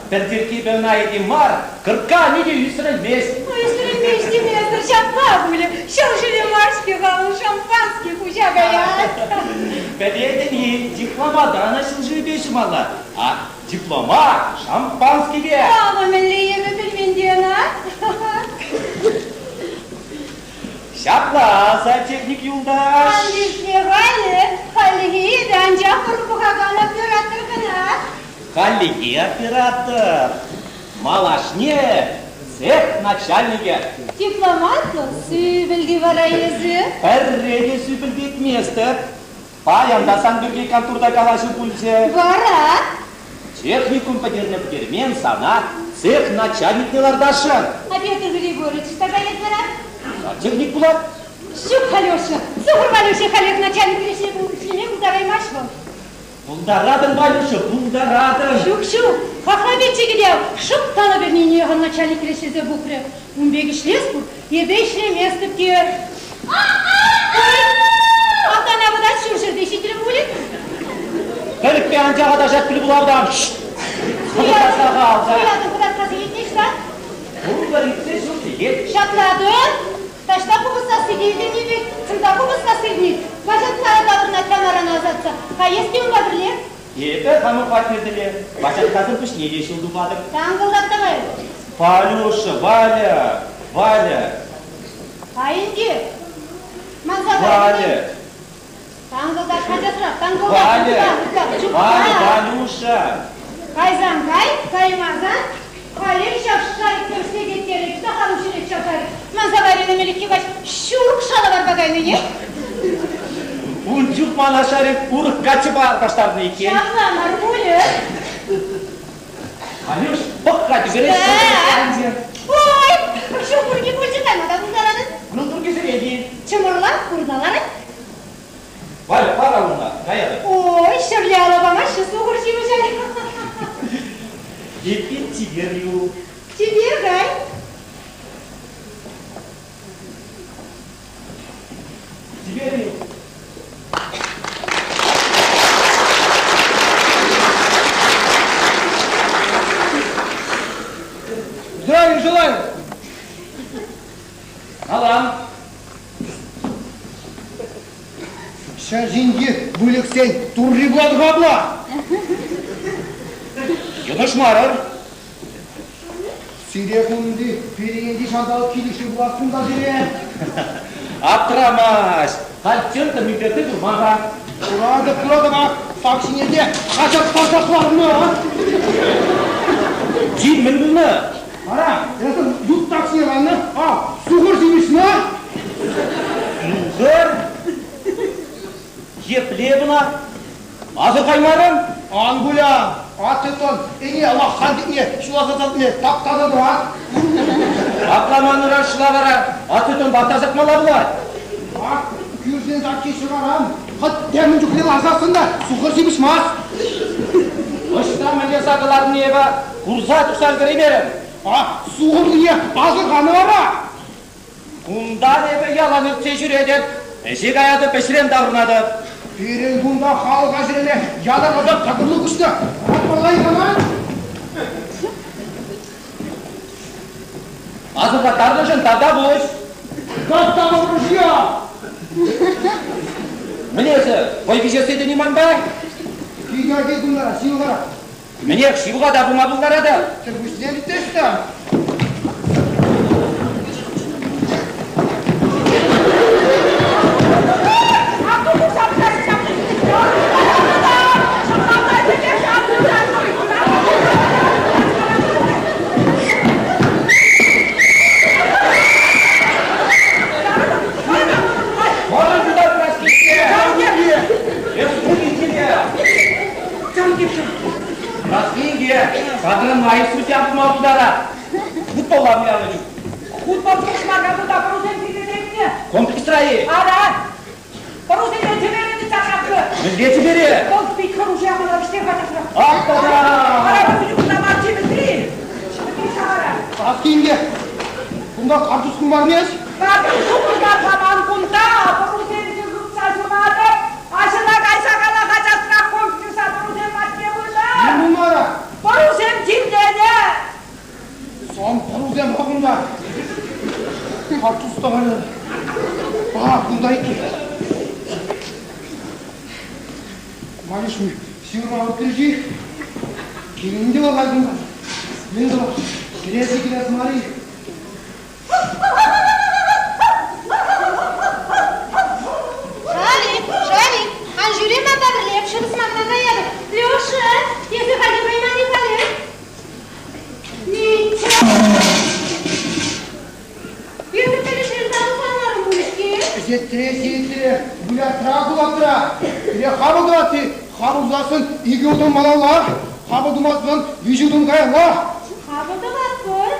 Пӗр тиркепе ӑна этем мар, кӑркка ами те ӳсӗрӗлмест. Ӳсӗрӗлмест темесӗр ҫапла пулӗ. Ҫӑл шывӗ мар-ҫке-ха ун, шампански хуҫа каять. Пӗлетӗн-и, дипломата ӑна ҫӑл шывӗпе ҫумалла, а диплома шампанскипе. Авӑ мӗнле эпӗ пӗлмен те ӑна. Ҫапла, сантехник юлташ. Ан халӗ, хальлӗхе эпӗ анчах пӑру пӑхакан оператор кӑна. Хальлӗхе оператор. Малашне цех начальникӗ. Дипломатлӑ сӳпӗлти вара эсӗ? Пӗрре те сӳпӗлтетместӗп. Паян та сан пирки кантурта калаҫу пулчӗ. Вара? Техникум пӗтернӗ-пӗтермен сана цех начальникне лартасшӑн. А Петр Григорьевич та каять вара? Сантехник пулать. Ҫук, Алеша, сухӑр Валюша халех начальник ӗҫлеме пултараймасть вӑл. Пултаратӑн, Валюша, пултаратӑн. Ҫук, ҫук, хахла пек шӑп талӑ пӗрнине начальник ӗҫлесе пухрӗ. Ун пек ӗҫлес пур, эпӗ ӗҫлеместӗп те. Автана вӑтать ҫурҫӗрте ҫитрӗ пулӗ. Пӗлӗкпе анчах аташать пуль пулавтан. Суятӑн кӑтартса сехетне ҫта? Пурпӗр иртсе ҫур сехет. Ҫапла-тӑр. Таҫта купӑс сасси килтӗн-и пек, чӑнта купӑс сасси илтнет. Ваҫатка таврӑнать Тамарана ӑсатса. Каяс те унпа пӗрле. Эпӗ хамӑр хваттерте Ваҫаткасӑр пуҫне те ҫул тупатӑп. Танкӑлтап давай. Валюша, Валя, Валя. А ӗнтӗ. Манса Валя. Танкӑлтап хачасрах, танкӑлтап. Валя, Валя, Валюша. Кайсан кай, каймасан, халех ҫав шарик тӗрӗсле кеттерет, сахал ҫӳрет ҫав шарик. Манса кайрӗ мӗлӗкки каҫ ҫурӑк шалавар пакайнине. Ун чух мана шарик урӑх каччӑпа таштарнӑ иккен. Ҫапла мар пулӗ. Алюш, пӑх-ха тӳпере. Ой, ҫу курки пулчӗ кайма та пултаратӑн. Ну, туркисене Чӑмӑрла, курна ларать. Валя, пара уна, каятӑп. Ой, ҫӗрле ала памаҫҫӗ, сухӑр ҫимӗҫ. Эппин чипер юл. Чипер кай. Чипер юл. Здравия желаю! Салам. Ҫӗр ҫинчи выльӑхсен турри пулать-ха апла. Йӑнӑшмарӑр. Сире кунти пирӗн ҫанталӑк килӗшӳ пулас кунта сире. Аптрамасть. Халь чӑн ӳкерсе курман-ха. Куратӑп, куратӑп, сак ҫине те хаҫат парса хӑварнӑ. Кин мӗн пулнӑ? Ара, эсӗ ют таксине ларнӑ, а, сухӑр ҫимӗҫне? Сухӑр? Епле бына? Асӑрхаймарӑм? Ан кулян, аттетон, ӗне лахан тӗпне, ҫуласа татне тап-таса тӑвать. Апла манӑран шӑла вара аттетон тасатмалла пулать. Ак, кӳршӗн такки ҫӑваран, хӑть темӗн чухлӗ ларсассӑн та сухӑр ҫимӗҫ мар. Ӑҫта мӗнле сакӑларни эпӗ курса тухса ӗлкӗреймерӗм. А, сухӑрлине асӑрханӑ вара. Кунтан эпӗ ялан иртсе ҫӳретӗп. Ӗҫе каятӑп, ӗҫрен таврӑнатӑп. Пирӗн кунта халӑха ҫӳреме ятарласа такӑрлӑк уҫнӑ. Хӑратмалла-и мана? Асӑрхаттарнӑшӑн тавтапуҫ. Тата вӑрҫа! Мӗн эсӗ, вӑй виҫес тетӗн-и манпа? Килте кунтара, ҫывӑхара. Мӗнех, ҫывӑха та пыма пултаратӑп. Чӗркуҫне витес-тӗ. Морӑн тытар Праскинке! Эс кунӗнче! Праскинке, сатран май судья пулма пултарать. Футболла вылянӑ чух. Хутпа пулӑшман кунта пӑрусем килсе Комплексра-и? Ара! Пӑрусене тӗпере тытса хапрӑ. Мӗнле тӗпере? Вӑл пит хӑрушӑ япала вӗҫсе хатӗрсӗр. Ах, тата! Ара, вӗсене кунта мар, чимӗтри. Чимӗтри сахара. Праскинке, кунта картус кумарнес? Картус кунта саман кунта, пӑрусем хыпса ҫунатӑп. Аҫӑна кайса кала хачасрах комплекса пӑрусем патне пырса. Мӗн пулмара? Пӑрусем тимленӗ. кунта. Карттус та халӗ. А, кунта иккен. Валюш, ҫырма ытрӗ-ши? Килӗнте вӑл халь кунта. Мӗн тӑвас? Кӗрес-и, кӗрес мар-и? Шарик, Шарик, ан ҫӳре манпа пӗрле, эп шыв ӑсманма каятӑп. Леша, эсӗ халӗ кайман-и халӗ? Митя! Эсӗ пӗлӗшрен татӑлмарӑн пуль-ҫке? Ӗҫетре, ҫиетре, вылятра, кулатра. Пире хапӑл тӑвасси, хапӑл тусассӑн икӗ утӑм малалла, хапӑл тумассӑн виҫ утӑм каялла. Хапӑл тӑватпӑр.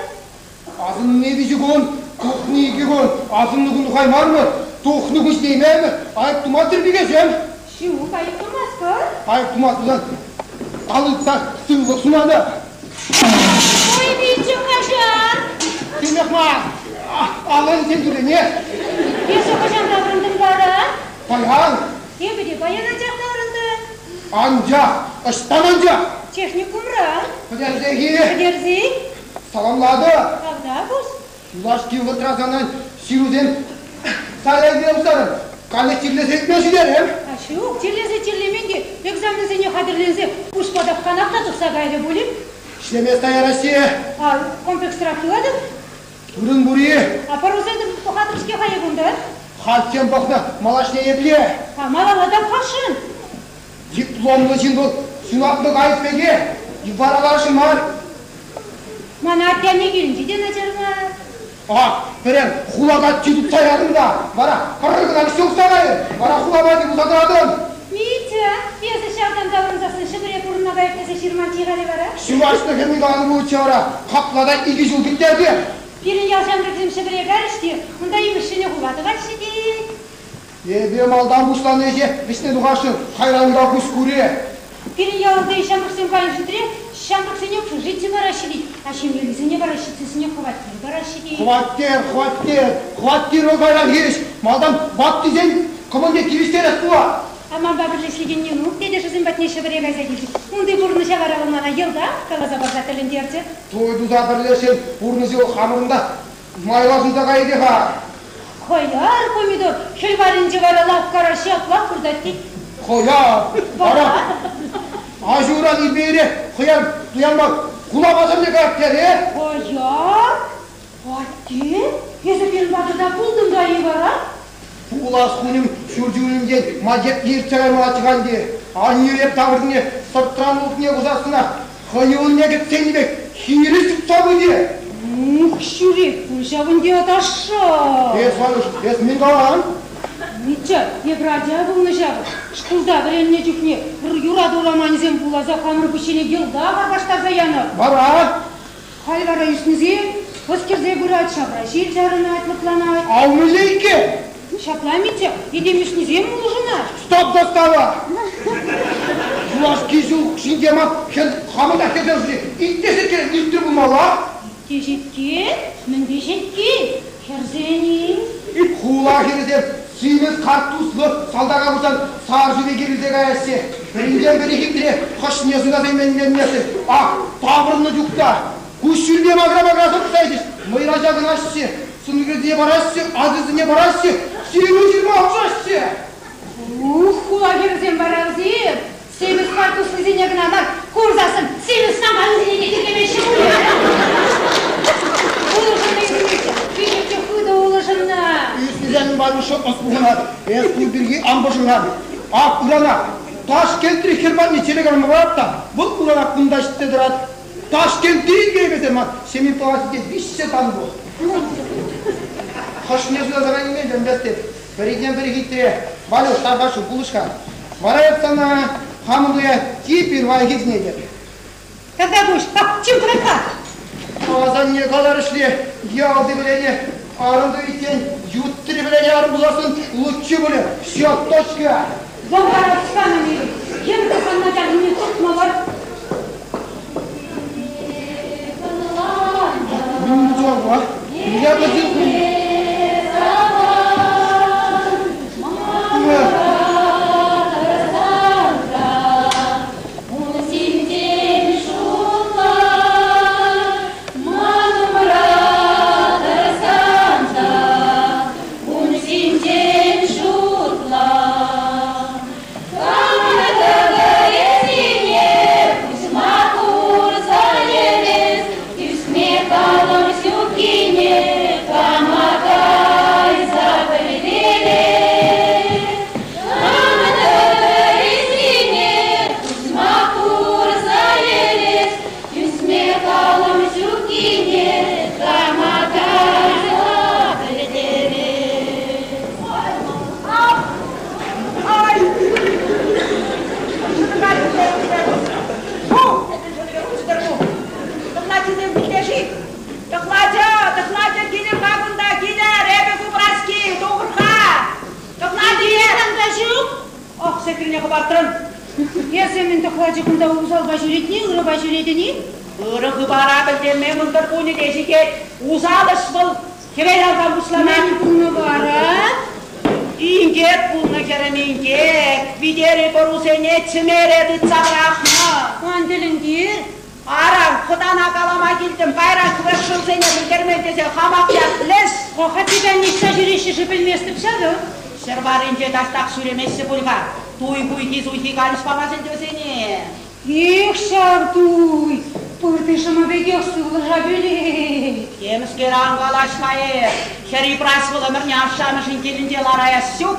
Асӑнни виҫӗ кун, тухни икӗ кун. Асӑннӑ кун тухаймарӑмӑр, тухнӑ кун ҫитеймерӗмӗр. Айӑп тумастӑр пикесем. Ҫук, айӑп тумастпӑр. Айӑп тумас пулсан ал ыйтса сывлӑх сунатӑп. Ой, Витя, каҫар. Темех мар. Аллӑн тӳрене. Эсӗ хӑҫан таврӑнтӑн вара? Паян. Эпӗ те паян анчах таврӑнтӑм. Анчах, ӑҫтан анчах? Техникумра. Пӗтерсех-и? Пӗтерсен. Саламлатӑп. Тавтапуҫ. Юлашки вӑхӑтра сана ҫырусем сайра илме пуҫларӑм. Каллех чирлесе ӳкме ҫитерем. А ҫук, чирлесе чирлемен те экзаменсене хатӗрленсе пуҫпа тапканах та тухса кайрӗ пулӗ. Ӗҫлеме стаяраҫҫӗ. А комплексрах юлатӑп. Вырӑн пур-и? А пӑрусем пӑхатӑп-ҫке-ха эп унта. Хальччен пӑхнӑ, малашне епле? А малалла та пӑхасшӑн. Дипломлӑ ҫын вӑл ҫунатлӑ кайӑк пекех, вараларшӑн мар. Мана атте-анне килӗнче те начар мар. Ах, пӗрер хула каччи тупса ятӑм та, вара пӗр кӑна вӗҫсе тухса кайрӑм, вара хула патне пулса тӑратӑн. Митя, эсӗ ҫартан таврӑнсассӑн Ҫӗпӗре пурӑнма кайӑп тесе ҫырманччӗ халӗ вара? Ҫураҫнӑ хӗрни каланӑ пулчӗ вара, капла та икӗ ҫул кӗттерчӗ. Пирӗн ял ҫамрӑкӗсем Ҫӗпӗре кайрӗҫ те, унта имӗш ҫӗнӗ хула тӑваҫҫӗ тет. Эпӗ малтан пуҫланӑ ӗҫе вӗҫне тухасшӑн, кайран та куҫ курӗ. Пирӗн ялти ҫамрӑксем кайнӑ шутре ҫамрӑксене общежити параҫҫӗ тет, а ҫемьеллисене вара ҫитсессӗнех хваттер параҫҫӗ тет. Хваттер, хваттер, хваттер вӑл кайран хирӗҫ малтан ваттисен кӑмӑлне тивӗҫтерес пулать. А манпа пӗрле ӗҫлекен Нинук тетӗшӗсем патне Ҫӗпӗре кайса килчӗ. Унти пурнӑҫа вара вӑл мана йӑлтах каласа парса тӗлӗнтерчӗ. Туй туса пӗрлешсен пурнӑҫӗ вӑл хамӑрӑн та майлашӑнса кайӗ-ха. Хӑяр, помидор хӗл варринче вара лавккара ҫаплах выртать тет. Хӑяр, вара аҫуран илмере хӑяр туянма хула пасарне каять терӗ. Хӑяр? Атте, эсӗ пирӗн патӑрта пултӑн та-и вара? Пулас кунӗм ҫурчӗ умӗнчен макет иртсе каймаллаччӗ-ха ӗнтӗ. Аннӳ эп тавӑрнине сӑртран ултне курсассӑнах хӑюлне кӗтсен пек хирӗҫ чупса пычӗ. Ух, ҫӳрет пуль ҫав ӗнтӗ аташа. Эс, Ванюш, эс мӗн калан? Митя, эпир ача пулнӑ ҫав. Шкулта вӗреннӗ чухне юрату романӗсем вуласа хамӑр пуҫҫине йӑлтах арпаштарса янӑ. Вара? Халь вара ӳснисем ӑс кӗрсе пырать, ҫавра ҫил чарӑнать, лӑпланать. Ав мӗнле иккен? Ҫапла, Митя, этем ӳснисем улшӑнать. Стоп достава! Юлашки ҫул ҫинче ман хӗл хамӑн та хӗрсем итлесе иртрӗ пулмалла. Теҫетке? Мӗн теҫетки? Хӗрсен-и? Хула хӗрӗсем симӗс карттуслӑ салтака курсан сар шывӗ кирилсе каяҫҫӗ. Пӗринчен пӗри хитре, хӑшне суйласа илменместӗн. Ах, таврӑннӑ чух та куҫҫульпе макӑра-макӑра сӑтса илчӗҫ, мӑйра ҫакӑнаҫҫӗ. Сӑнӳкерсене параҫҫӗ, ачасене параҫҫӗ, ҫыру ҫырма хушаҫҫӗ. Ух, хула хӗрӗсем вара вӗсем симӗс карттуслисене кӑна мар, курсассӑн симӗс саманисене те тиркемеҫҫӗ пулӗ. Улшӑннӑ ӳсмеҫҫӗ, питех те хытӑ улшӑннӑ. Ӳснисен Ванюша ӑс пухӑнать, эс кун пирки ан пӑшӑрхан. Ак, ырана Ташкентри хӗр патне телеграмма парать та, вӑл ырана кунта ҫитсе тӑрать. Ташкентри илеймесен ман ҫемье палатинче виҫҫе тан пур. Хӑшне суйласа кайнине чӗнместӗп. Пӗринчен пӗри хитре. Валюш, тархасшӑн пулӑш-ха. Вара эп сана хамӑн туя чи пирвайхи сӗнетӗп. Тавтапуҫ. Чим кӑтарт-ха. Асанне каларӑшне ялти вӗрене арӑм тӑвиччен ютри вӗрене арӑм пуласшӑн лучше пулӗ. Все, точка. Вӑл вара санӑн ирӗк. Йӗм тӑхӑннӑ чарнине туртма мар. Я хӑпартрӑн. Эсӗ мӗн тӑхлачӑ кунта усалпа ҫӳретни, ырӑпа ҫӳретӗн-и? Ырӑ хыпара пӗлтерме мӑнтӑр кунӗ те ҫитет. Усал ӗҫ вӑл хӗвел алсан пуҫланать. Мӗн пулнӑ вара? Инкек пулнӑ хӗрӗм, инкек. Витери пӑрусене чӗмере тытса пӑрахнӑ. Ан тӗлӗнтер. Ара, хӑтана калама килтӗм, кайран хвешшӗлсене пӗлтермен тесе хамах ятлес. Хатти ниҫта ҫӳреҫҫӗ-ши пӗлместӗп ҫавӑ. Ҫӗр варринче таҫтах ҫӳремеҫҫӗ пуль-ха. Туй хуйхи-суйхи канӑҫ памасть ӗнтӗ вӗсене. Эх, ҫав туй! Пырти шӑмӑ пекех сывлӑша пӳлет. Темскер ан калаҫ-ха эс. Хӗр упраҫ вӑл ӗмӗрне ашшӗ-амӑшӗн килӗнче лараяс ҫук.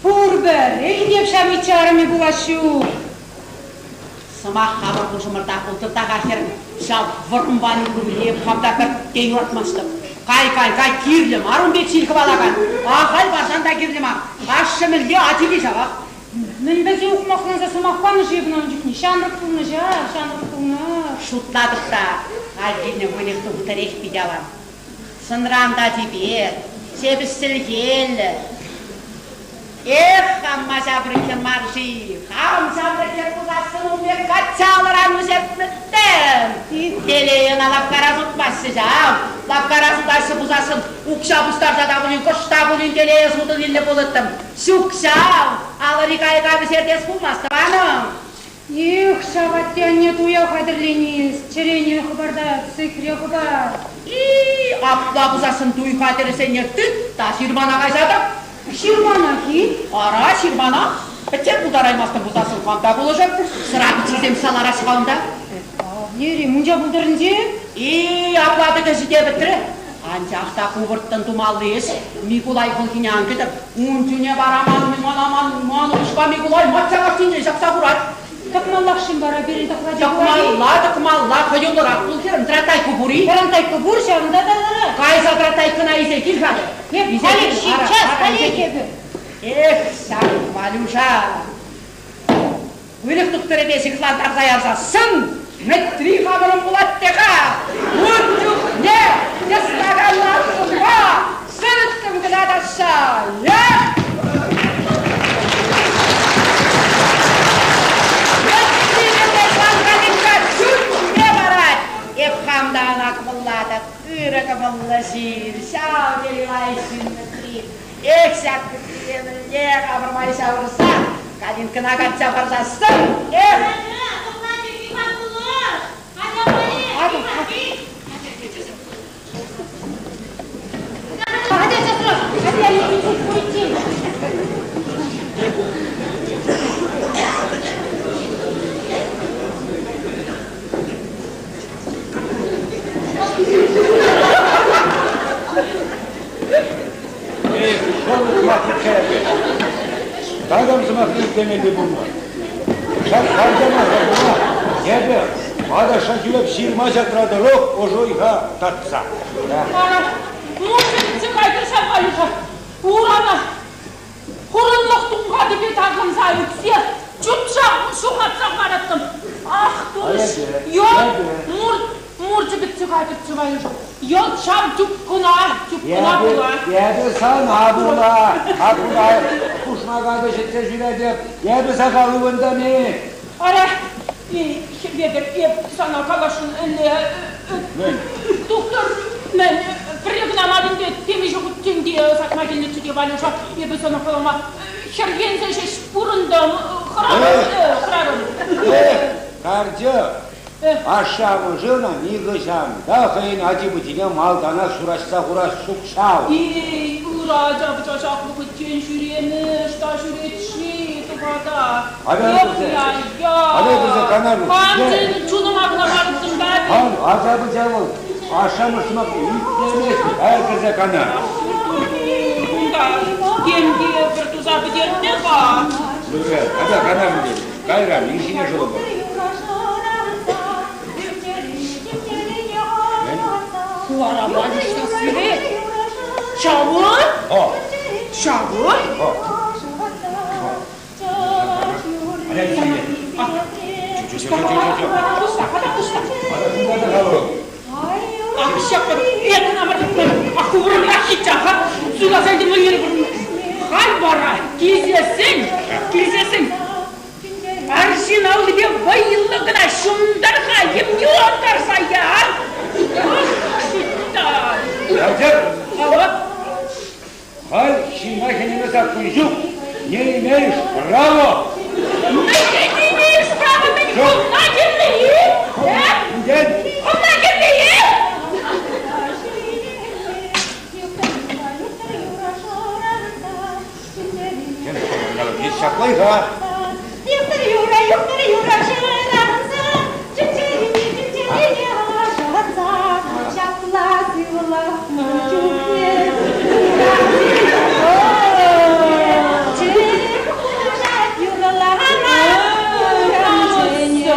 Пурпӗр, Элтеп ҫав мичче арӑмӗ пулас ҫук. Сӑмах хамӑр хушӑмӑрта пултӑр та-ха, хӗр, ҫав вӑрман ывӑлне хам та пӗртте юратмастӑп. Кай, кай, кай, кирлӗ мар ун пек ҫил хӑвалакан. Ахаль парсан та кирлӗ мар. Ашшӗ мӗнле, ачи те ҫавах. Мӗн пӗлсе ухмахланса сӑмах панӑ-ши ӑна ун чухне? Ҫамрӑк пулнӑ ҫав, ҫамрӑк пулнӑ. Шутлатӑп та, халь килнӗ выльӑх тухтӑрех пит аван. Сӑнран та чипер, ҫепӗҫ чӗлхеллӗ. Эх, хамма ҫамрӑк мар-ши, хам ҫамрӑк хӗр пулсассӑн ун пек качча алӑран вӗҫертмӗттӗм. Телее ӑна лавккара сутмаҫҫӗ ҫав. Лавккара сутаҫҫӗ пулсассӑн укҫа пуҫтарса та пулин, кӑшт та пулин телее сутӑн илнӗ пулӑттӑм. Ҫук ҫав, алӑри кайӑка вӗҫертес пулмасть, тӑванӑм. Эх, ҫав атте-анне туя хатӗрленес, чӗрене хӑпартать, сехре хӑпар. И, апла пулсассӑн туй хатӗрӗсене тыт та ҫырмана кайса тӑк. Ҫырманах-и? Ара, ҫырманах. Пӗччен пултараймастӑн пулсассӑн хам та пулӑшӑп. Сӑра пиччисем салараҫ-ха унта. Лери, мунча пултӑрӗнче? И, апла тӑк ӗҫӗ те пӗтрӗ. Анчах та ку вӑрттӑн тумалли ӗҫ Микулай хӑлхине ан кӗтӗр. Ун чуне вара ман, мана ман, ман упӑшка Микулай мачча каҫҫинчен ҫапса хурать. Тӑкмаллах-шим вара пирӗн тӑхлача Тӑкмалла, тӑкмалла, хӑюллӑрах пул хӗрӗм, тратайка пур-и? Тарантайка пур, ҫавӑнта та ларать. Кайса тратайкӑна илсе кил-ха. Халех сейчас, халех эпӗ. Эх, ҫак Валюша! Выльӑх тухтӑрӗпе ҫыхлантарса ярсассӑн Мӗтри хамӑрӑн пулать те-ха. Ун чухне йӑснаканларсӑнпа сӗрӗттӗм кӑна ташша. Эх! Мӗтри сан калинка чунне парать. Эп хам та ӑна кӑмӑллатӑп. Ырӑ кӑмӑллӑ ҫын, ҫав тери лайӑх ҫын Мӗтри. Эх, ҫак Мӗтрине мӗнле хамӑр ҫавӑрса калинкӑна качча парсассӑн, эх! Атя часрах, атя пуриччен. Эх, шӑл сӑмах Такам сӑмахне итлемелли пулман. Ҫак харчана пула эпӗ аташа тӳлеп ҫырма ҫатра тӑрӑх ӑшӑ-ха татса. Ара, мучӗ кайтӑр ҫав Валюша. Урана хурӑнлӑх тункатипе такӑнса ӳксе чупса ҫухатса хӑвараттӑм. Ах, турӑш, йӑлт мур мурчӗ пӗтсе кайтӑрччӗ Валюша. Йӑлт ҫав чупкӑна, чупкӑна пула. Эпӗ сана пула, акуна пушмака вӗҫӗтсе ҫӳретӗп. Эпӗ сахал ывӑнтӑм-и? Ара, Хӗветӗр, эп сана каласшӑн ӗнтӗ. Тухтӑр, мӗн, пӗрре кӑна мар ӗнтӗ, темиҫе хутчен те сакма килнӗччӗ те, Валюша, эпӗ сана калама хӗрхенсе ҫеҫ пурӑнтӑм, хӑрарӑм. Эх, карчӑк, ашшӗ-амӑшӗ ӑна нихӑҫан та хӑйӗн ачи-пӑчине малтанах ҫураҫса хурас ҫук ҫав. Эй, ырӑ ача-пӑча ҫак вӑхӑтчен ҫӳремӗ, ӑҫта ҫӳрет-ши, тупата? Ая кӗрсе канар. Хам чунӑма кӑна парӑттӑм та. Хам ача-пӑча вӑл ашшӗ-амӑш сӑмахне итлемест. Ая кӗрсе канар. Кунта тем те пӗр туса пӗтернӗ-ха. Юрӗ, ата канар ӗнтӗ. Кайран ирхине шӑлӑпӑр. Ку вара Ванюшка сире. Ҫавӑ? Ҫавӑ? Халь вара килсессӗн, килсессӗн. ҫунтар-ха, йӗмне антарса яр! Ах, шуйттан! Карчӑк! Алло? Халь ҫынна хӗнеме саккун ҫук, не имеешь права! Мӗнле не имеешь права? Мӗн хӑвна кирлӗ-и? Э? Хӑвна кирлӗ-и? Ҫаплай-ха. Юхтӑр юра, юхтӑр юра шӑранса, чӗнчӗрине, чӗнчӗрине ашӑнса, ҫапла сывлӑхлӑ чухне чӗр хушать юрлама, урамсене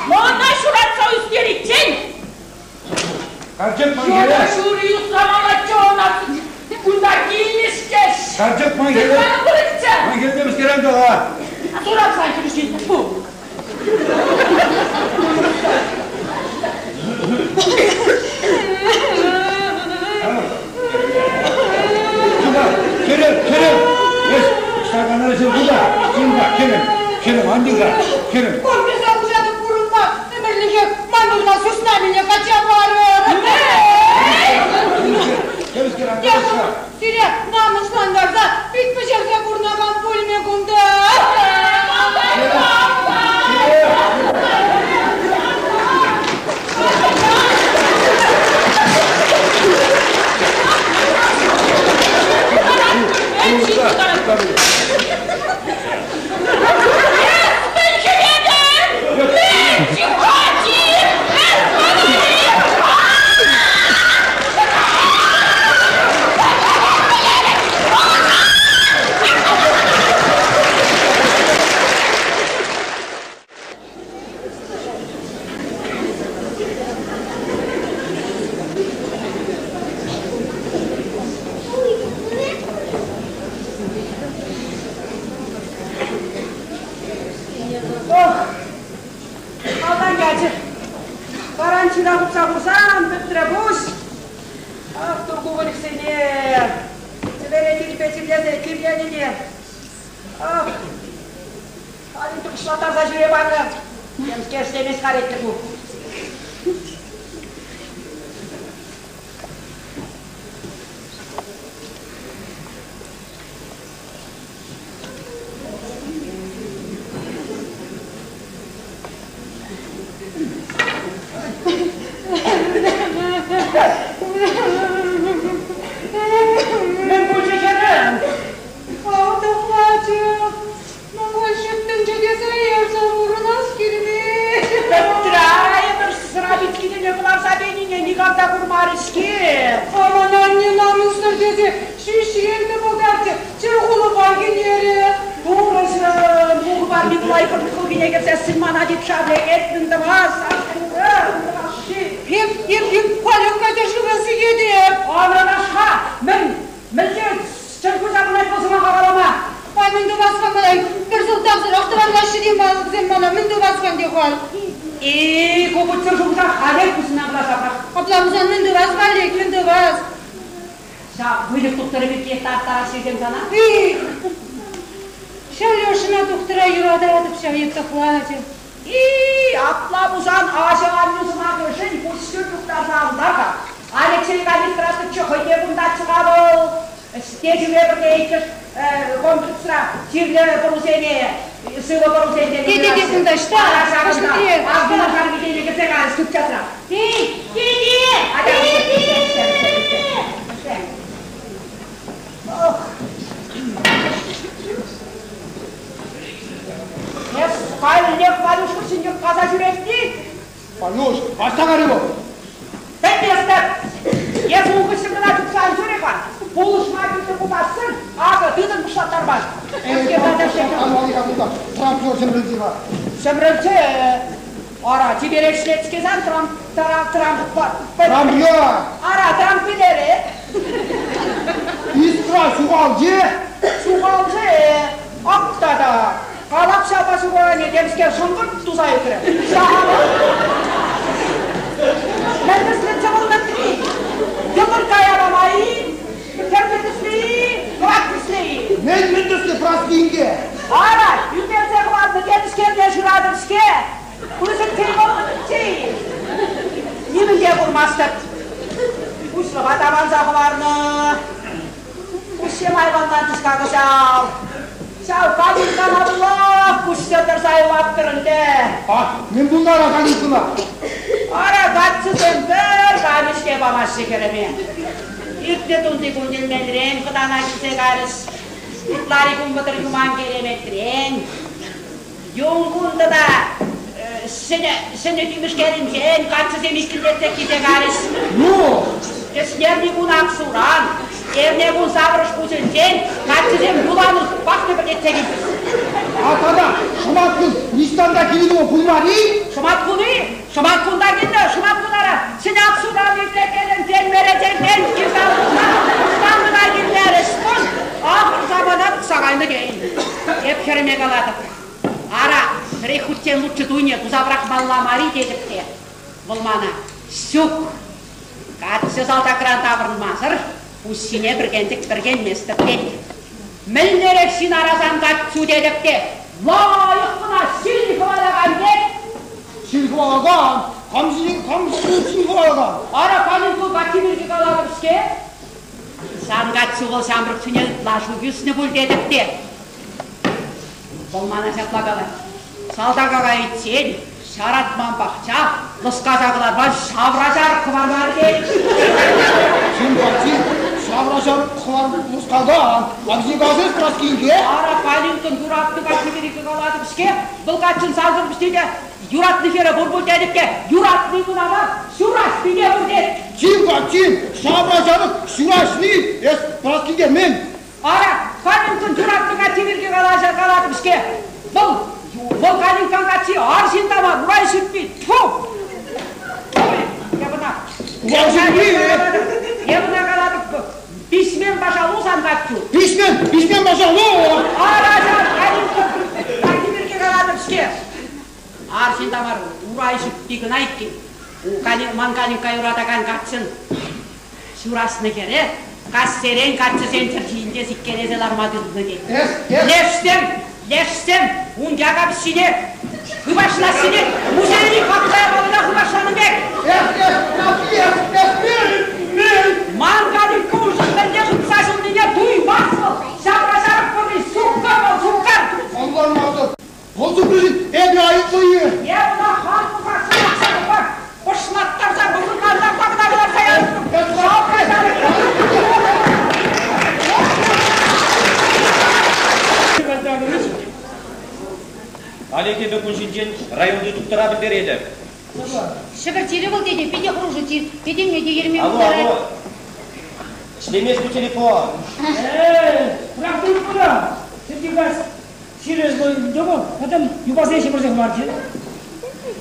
Мана ҫуратса ӳстериччен Карчӑк ман хӗре. Ҫури усрамаллаччӗ ӑна. Кунта килмӗш-ҫке. Карчӑк ман хӗре. Ман хӗрне вӗҫтерен тӑха. Суратса хирӗҫет ку. Хӗрӗм, хӗрӗм! Эс стакана ӗҫе ху та. Чим-ха, хӗрӗм, хӗрӗм, ан тив-ха, хӗрӗм. Курмаса хуҫатӑп пурӑнма, ӗмӗрлӗхе ман урна сысна мине качча парӑр. Сире намӑслантарса, пит пӗҫерсе пурӑнакан пулмӗ кунта. Ох, малтан ячӗ. Баранчина хупса хурсан пӗтрӗ пуҫ. Ах, турку выльӑхсене! Чӗлере тирпе чирлесе чирленине. Ах, халӗ тупӑшлаттарса ҫӳре панӑ. Темскер ӗҫлемест халӗ ку. Мӗн пулчӗ хӗрӗм? Автохвачӗ, нумай ҫут тӗнчене ярса пурӑнас килмест. Пӗтрайӑмӑр сӑра виткине кӑларса пенине никам та курмарӗ-ҫке. Ман анне намӑссӑр тесе ҫӳҫрен тӑпӑлтарчӗ, чӗр хулӑпа хӗнерӗ. Турӑҫӑм, Мухӑпа Микулай хӑлхине кӗрсессӗн мана типшавле эттӗн тӑвас, ах, турӑ, тӑвас-ши? Эп, эп, эп халех кайса шыва сикетӗп. Ананашха, мӗн, мӗнле чӗр хуҫа пулать вӑл сӑмаха калама? Ай, мӗн тӑвас-ха мана? Пӗр сӑлтавсӑрах тӑванлаҫҫӗ те вӗсем мана. Мӗн тӑвас-ха ӗнтӗ халь? И, ку путсӗр шухӑша халех пуҫна кӑларса пӑрах. Апла пулсан мӗн тӑвас халех, мӗн тӑвас? Ҫав выльӑх тухтӑрӗ пирки тартараҫҫӗ-сем сана? Эх, ҫав Лешӑна тухтӑра юрататӑп ҫав йыттӑхлачӗ. И, апла пулсан аҫу-аннӳ сӑмахӗшӗн пуҫҫуль юхтарса антар-ха. Алексей Калистратович хӑйне кунтаччӗ-ха вӑл. Стечӗме пӗрле иккӗш комплексра чирлӗ пӑрусене, сывӑ пӑрусене. Тете кунта ӑҫта? Ах, витене кӗрсе кайрӗ сыпчасра. Эй, тете! Тете! Ох! Эс каллех Валюш хыҫҫӑн каса ҫӳретни? Валюш, аҫта карӗ вӑл? Пӗлместӗп. Эс ун хыҫҫӑн кӑна чупса ан ҫӳре-ха. Пулӑшма килсе пултарсан, акӑ тытӑн пуҫлаттарма. Ҫӗмрӗлчӗ. Ара, чиперех ӗҫлет-ҫке сан трам, трам, трам, Трамья! Ара, трампилере. Искра ҫухалчӗ! Ҫухалчӗ. Ак тата. Калап ҫапа ҫухалани темскер шӑнкӑрт туса ӳкрӗ. Мӗн тӗслӗ чӑвӑлтӑтри? Йӑмӑркка япала-и? Хӗрлӗ тӗслӗ-и? Кӑвак тӗслӗ-и? Мӗн мӗн тӗслӗ Праски инке? Ара, ӳкерсе хӑварнӑ темскерне шыратӑп-ҫке. Пысӑк тӗлпулччӗ-и? Нимӗн те курмастӑп. Пуҫлӑха та манса хӑварнӑ. Куҫсем айванланчӗҫ-ха кӑҫал. Ҫав калинккана пулах куҫсӑр тӑрса юлатпӑр ӗнтӗ. А, мӗн пулнӑ калинккана? Ара, каччӑсем пӗр канӗҫ памаҫҫӗ хӗрӗме. Иртнӗ тунтикун Йӗлменрен хӑтана килсе кайрӗҫ. Ытлари кун вӑтӑр юман киреметрен. Юнкун тата ҫӗнӗ, ҫӗнӗ Тимӗшкелӗнчен каччӑсем иккӗлетсе килсе кайрӗҫ. Ну? Кӗҫнерни кун Аксуран, эрне кун Саврӑшпуҫӗнчен каччӑсем юланутпах тӗпӗртетсе килчӗҫ. А тата шӑматкун ниҫтан та килнӗ пулмарӗ-и? Шӑматкун-и? Шӑматкун та килнӗ, шӑматкун ара Ҫӗнӗ Аксуран иртекенӗнчен мереченрен килсе пуҫтарнӑ кӑна килмерӗҫ. Ахӑр самана тухса кайнӑ тейӗн. Эп хӗрӗме калатӑп. Ара, пӗрех хутчен луччӑ туйне туса пӑрахмалла мар-и тетӗп те. Вӑл мана, ҫук, каччӑ салтакран таврӑнмасӑр пуҫ ҫине пӗркенчӗк пӗркенместӗп тет. Мӗнлерех ҫын арасан каччу тетӗп те, лайӑх кӑна ҫил хӑвалакан тет. Ҫил хӑвалакан? Кам ҫинчен, кам ҫил хӑвалакан? Ара, каникул каччи пирки калатӑп-ҫке. Сан каччу вӑл ҫамрӑксене ытлашши ӳснӗ пуль тетӗп те. Вӑл мана ҫапла калать. Салтака кайиччен ҫаратман пахча лӑскаса кӑларман ҫавраҫар хӑварман тет. Чим, чим, ҫавраҫар хӑвар лӑскакан, калаҫи калаҫас Праскинке? Ара, Калинкӑн юратнӑ каччи пирки калатӑп-ҫке. Вӑл каччӑн сасӑр пуҫне те юратнӑ хӗрӗ пур пуль тетӗп те, юратни кӑна мар, ҫураҫни те пур тет. Чим-ха, чим, ҫавраҫарӑк ҫураҫни, эс Праскинке мӗн? Ара, Калинкӑн юратнӑ каччи пирки калаҫа калатӑп-ҫке. Вӑл, вӑл Калинкан каччи арҫын та мар, урай ҫӳппи. Тьфу! Эп ӑна, эп ӑна калатӑп, пиҫмен пашалу сан каччу. Пиҫмен, пиҫмен пашалу! Ара, ҫав Калинкӑн каччи пирки калатӑп-ҫке. Арҫын та мар, урай ҫӳппи кӑна иккен. Ман Калинка юратакан каччӑн ҫураҫнӑ хӗре каҫсерен каччӑсен чӗрҫинче сиккелесе ларма тытӑннӑ тет. Лешсем, лешсем ун яка пӗҫҫине хыпашлассине музейри хаклӑ япалана хыпашланӑ пек. Ман Калинка уншӑн мӗнле хытса ҫуннине туймасть вӑл. Ҫавра-ҫарӑк пурри суккӑр вӑл, суккӑр. Ӑнланмастӑп. Вӑл суккӑрҫын эпӗ айӑплӑ-и? Эп ӑна хам пӑхасса пӑхса тухар, пӑшлаттарса мӑшӑрлантарса кӑна кӑларса ярӑттӑм. Халӗ эпӗ кун ҫинчен районти тухтӑра пӗлтеретӗп. Ҫӗпӗр чирӗ вӑл тете, питӗ хӑрушӑ чир. Тетене те ерме Алло, пултарать. алло. Ӗҫлемест ку телефон. Эй, пӑрахтӑр куна! Сергей Чирӗ вӑл, пӗтӗм юпасене ҫӗмӗрсе хӑварчӗ.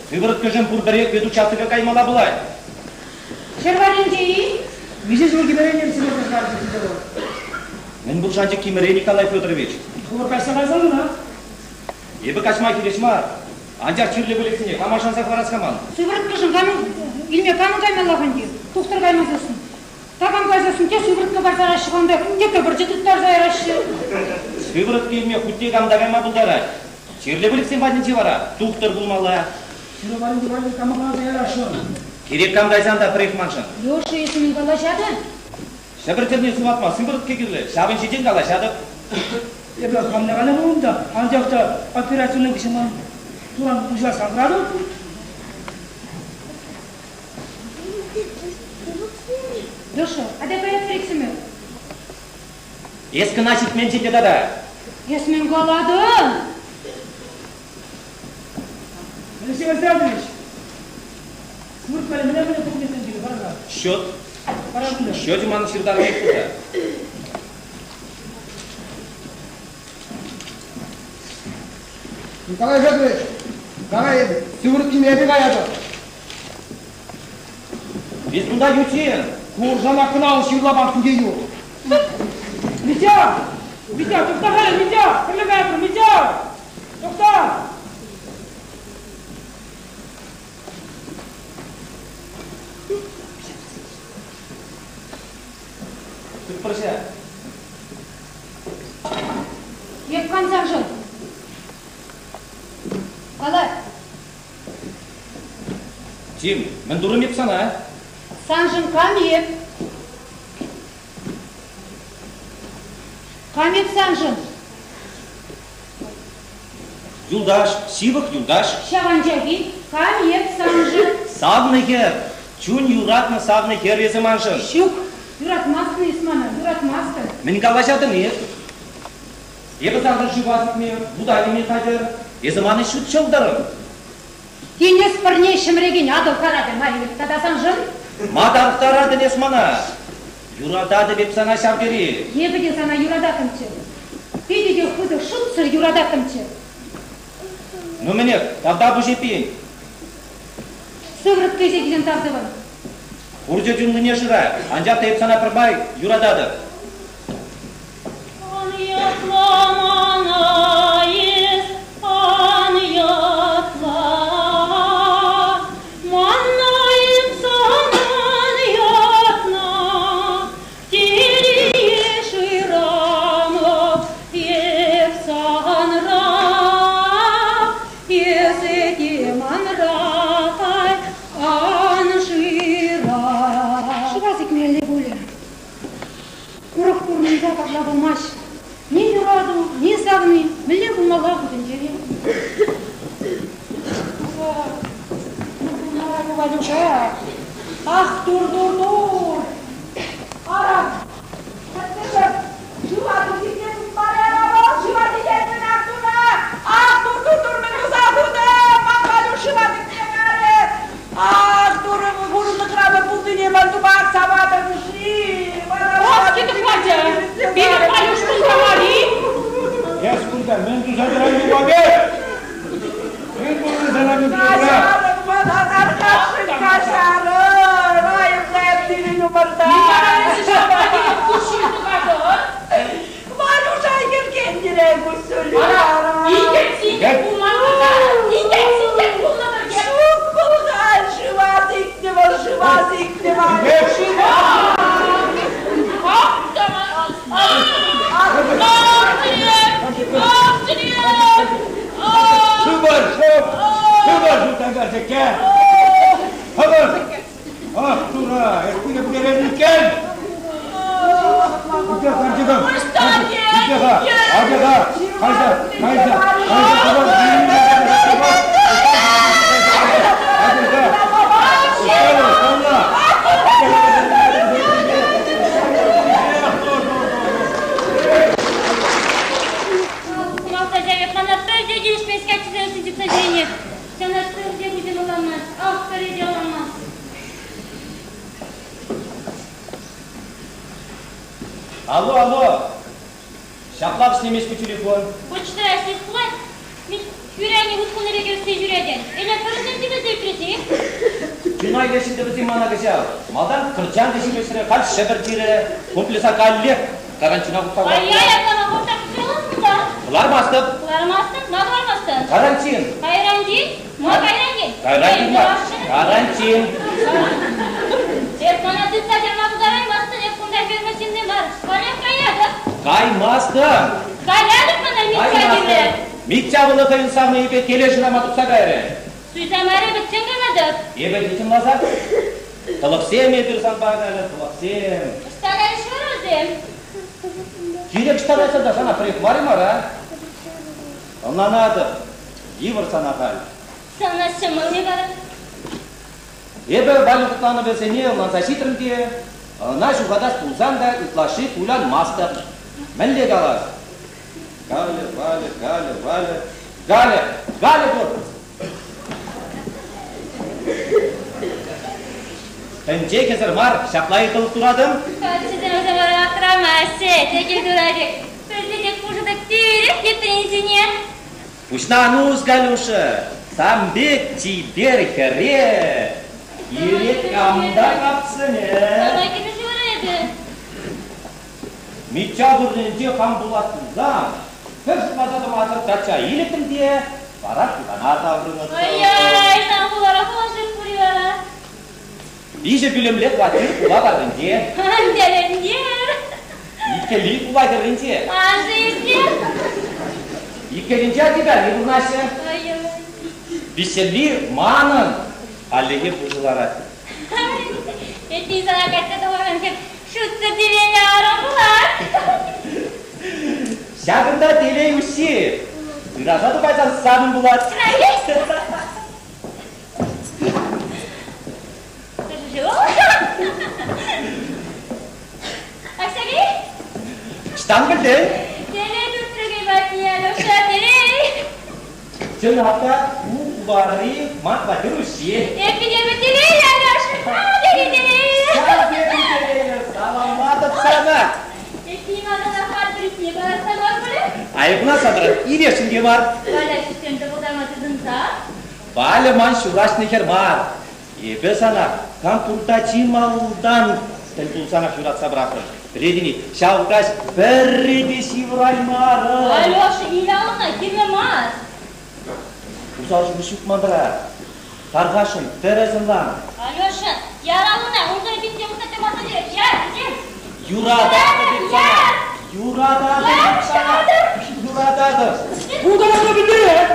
Сывороткӑшӑн пурпӗрех ветучастока каймалла пулать. Ҫӗр варринче-и? Миҫе ҫул кимӗрен ҫӗмӗрсе хӑварчӗ тесе вӑл. Мӗн пур шанчӑк кимӗре, Николай Федорович? Хӑвӑр каҫса кайсан ӑна. Эпӗ каҫма хирӗҫ мар. Анчах чирлӗ выльӑхсене кама шанса хӑварас-ха ман? Сывороткӑшӑн камӑн илме камӑн каймалла ӗнтӗ? Тухтӑр каймасассӑн. Такам кайсассӑн те сыврӑтка парса яраҫҫӗ кунта, те тӑпӑрчӑ тыттарса яраҫҫӗ. Сыврӑтка илме хуть те кам та кайма пултарать. Чирлӗ выльӑхсем патӗнче вара тухтӑр пулмалла. Ҫыру варринче валли кама каласа ярасшӑн? Кирек кам кайсан та пӗрех маншӑн. Леша, эсӗ мӗн калаҫатӑн? Ҫӗпӗр тӗлне сыватма сыврӑтка кирлӗ, ҫавӑн ҫинчен калаҫатӑп. Эпӗ хам та калама унта, анчах та операцинех ман туран пуҫласа хӑратӑп. Леша, атя каятпӑр иксӗмӗр. Эс кӑна ҫитменччӗ те тата. Эс мӗн калатӑн? Алексей Александрович, мӗне мӗне документсем кирлӗ пара-ха? Счет. Счечӗ манӑн ҫыртармех кунта. Николай Федорович! Давай эпӗ, сывӑрт килме эпӗ каятӑп. Эс кунта ютсем. Куршана кӑна ул ҫырлапа пӳте юр. Митя! Митя, тухта-ха, Митя! Пӗрле каятпӑр, Митя! Тухта! Тытпӑрҫа. Эп кансаншӑн. Кала. Тим, мӗн турӑм эп сана? Саншӑн кам эп? Кам эп саншӑн? Юлташ, ҫывӑх юлташ. Ҫав анчах-и? Кам эп саншӑн? Савнӑ хӗр, чун юратнӑ савнӑ хӗр эсӗ маншӑн. Ҫук, юратмастӑн эс мана, юратмастӑн. Мӗн калаҫатӑн эс? Эпӗ саншӑн шыва сикме, вута кӗме хатӗр. Эсӗ манӑн ҫут ҫӑлтӑрӑм. Тинӗс пӗрне ҫӗмӗрекен Атӑл карапӗ мар тата саншӑн? Ма тарӑхтаратӑн эс мана? Юрататӑп эп сана ҫав тери. Эпӗ те сана юрататтӑмччӗ. Питӗ те хытӑ, шутсӑр юрататтӑмччӗ. Ну мӗнех, тавтапуҫ эппин. Сыврӑк кӗҫӗ килен тав тӑвӑн. Хурчӗ чунлине шыра, анчах та эп сана пӗрмай юрататӑп. Ан ятла мана эс, ан ятла. Манна санӑн ятна, телее шырамӑп эп санра. Эсӗ те манра ан шыра. Шыва сикмелле пулӗ. Урӑх пурӑнса капла пулмасть. Ни юрату, ни савни мӗнле пулмалла ку тӗнчере? Валюша, ах, тур-тур-тур! Ара, шыва тухиччен тупмарӗ вӑл, шыва сикетӗн ах тура! Ах, тур-тур-тур, мӗн туса хутӑм? Ман Валюш шыва сиксе карӗ. Ах, турӑ, хурӑнлӑхра мӗн пулнине ман тупах саватӑн-ши? Оски тӑхлачӑ, пирӗн Валюш кунта мар-и? Эс кунта мӗн туса тӑран юпа пек? Мӗн пулнӑ сана мӗн туса тӑран? Каҫарӑр мана, тархасшӑн каҫарӑр! Айӑплӑ эп сирӗн умӑрта. Куҫҫуль тухатӑн. Валюша йӗркеннӗрен куҫҫуль Ара, инкек-синкек пулман тата, инкек-синкек пулнӑ пӗрке. Ҫук пулсан шыва сикнӗ вӑл, шыва сикнӗ Валюш. Шыва! Ах, ах, ах, сире! Шыва, шыв! Шыва, шутанка сикке! Хӑвӑр! Ах, тура, эс пире пӗтерен иккен! Иде, карчӑкӑм! Иде-ха, атя-ха, кайса, кайса, кайса, хӑвӑр! Атя-ха! Устала, устала! Сӑмах та мана пӗрте килӗшмест каччӑсем чупса ҫӳрени. Сана пӗрте куҫӑм ӑнланмасть, ах, пӗрре те ӑнланмасть. Алло, алло! Ҫаплах ӗҫлемест ку телефон. Почта ӗҫлес пулать. Хӳрене вут хунӑ пек ӗрсе ҫӳретӗн. Эле пӗрсем тӗпӗсе ӳкрӗҫ-и? Чуна илеҫҫӗ вӗсем мана кӑҫал. Малтан кӑрчанкӑ ҫимӗҫрӗ, халь Ҫӗпӗр тирӗ. Комплекса каллех карантина хупса Ай-яй, аплама хурса кӑлармастӑн та. Кӑлармастӑп. Кӑлармастӑн? Ма кӑлармастӑн? Карантин. Кайрантин? Ма кайрантин? Кайрантин мар. Карантин. Эп мана тытса чарма пултараймастӑн, эп кунта ферма ҫынни мар. Халех каятӑп. Каймастӑн. Каятӑп мана Митя киле. Митя вӑл хӑйӗн савнийӗпе теле шырама тухса кайрӗ. Суйса мар эпӗ чӑн калатӑп. Эпӗ те чӑнласах. Тӑлӑхсем эпир санпа кайрӗ, тӑлӑхсем. Ӑҫта кайрӗҫ вара вӗсем? Кирек ӑҫта кайсан та сана пӗрех мар-и мара? Ӑнланатӑп, йывӑр сана халь. Сана ҫӑмӑл-и вара? Эпӗ Валя хӑтланӑвӗсене ӑнланса ҫитрӗм те, ӑна ҫухатас пулсан та ытлашши кулянмастӑп. Мӗнле калас? Галя, Валя, Галя, Валя. Галя, Галя пур! Тӗнче хӗсӗр мар, ҫапла ыйтӑлӑх туратӑн? Каччӑсем вара аптрамаҫҫӗ, текел дурачек. Пӗлсе те пушӑ та тӳрех теприн ҫине. Пуҫна ан ус, Галюша. Сан пек чипер хӗре кирек кам та капсӑнӗ. Сана килӗшӳ вара эпӗ. Мичча вырӑнӗнче хам пулас пулсан, пӗр шутласа тӑмасӑр качча илӗттӗм те вара хулана таврӑнӑттӑм. Ай-яй, сан хулара пулас пур-и вара? Виҫӗ пӳлӗмлӗ хваттер хула варринче. Тӗлӗнтер! Иккӗли хула хӗрринче. Ашшӗ епле? Иккӗлинче ачи-пӗри пурӑнаҫҫӗ. Ай-яй. Виҫҫӗли манӑн хальлӗхе пушӑ ларать. Эппин сана качча тухакан хӗр шутсӑр телейлӗ арӑм пулать. Ҫакӑнта телей уҫҫи. Ыраса тупайсан санӑн пулать. Аксаги? Ӑҫтан пӗлтӗн? Телей тутрӑкӗ патне, Алеша, телей! Чӑнах та, ку хулари ман хваттер уҫҫи. Эппин эпӗ телейлӗ, Алеша! Телей, телей! Ҫав тери телейлӗ, саламлатӑп сана! Эппин малтанах хваттерне калаҫса мар пулӗ? Айӑпна санран илесшӗн те мар. Валя ҫӳҫсем тӑпӑлтарма тытӑнса. Валя ман ҫураҫнӑ хӗр мар. Эпӗ сана кантурта чи малтан тӗл пулсанах юратса пӑрахрӑм. Пӗлетӗн-и, ҫав каҫ пӗрре те ҫывӑраймарӑм. Алеша, Ильяна кирлӗ мар. Усал шухӑш ҫук манра. Тархасшӑн, тӗрӗс ӑнлан. Алеша, яралуна, унсӑр пит те усса тӗмаса яр, яр. Юрататӑп эп сана. Юрататӑп эп сана. Юрататӑп. Пултарасса пӗлтерет.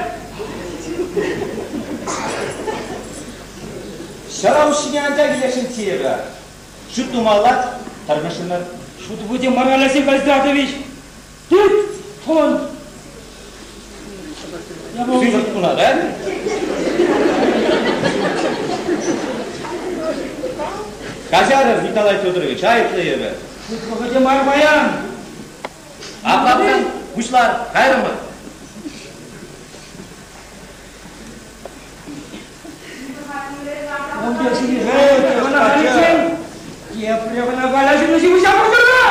Ҫӑра уҫҫине анчах илесшӗнччӗ эпӗ. Шӳт тумалла, тӑрмӑшрӑмӑр. Шут вытӗ мар, Алексей Калистратович. Тыт, фонд. Сывӑрт куна, да? Каҫарӑр, Николай Федорович, айӑплӑ эпӗ. Шут вӑхӑчӗ мар паян. Апла пулсан пуҫлар, кайрӑмӑр. Ун пек ӑна халиччен тепре ӑна Валя ҫынни ҫывӑҫа пӑртӑрнӑ.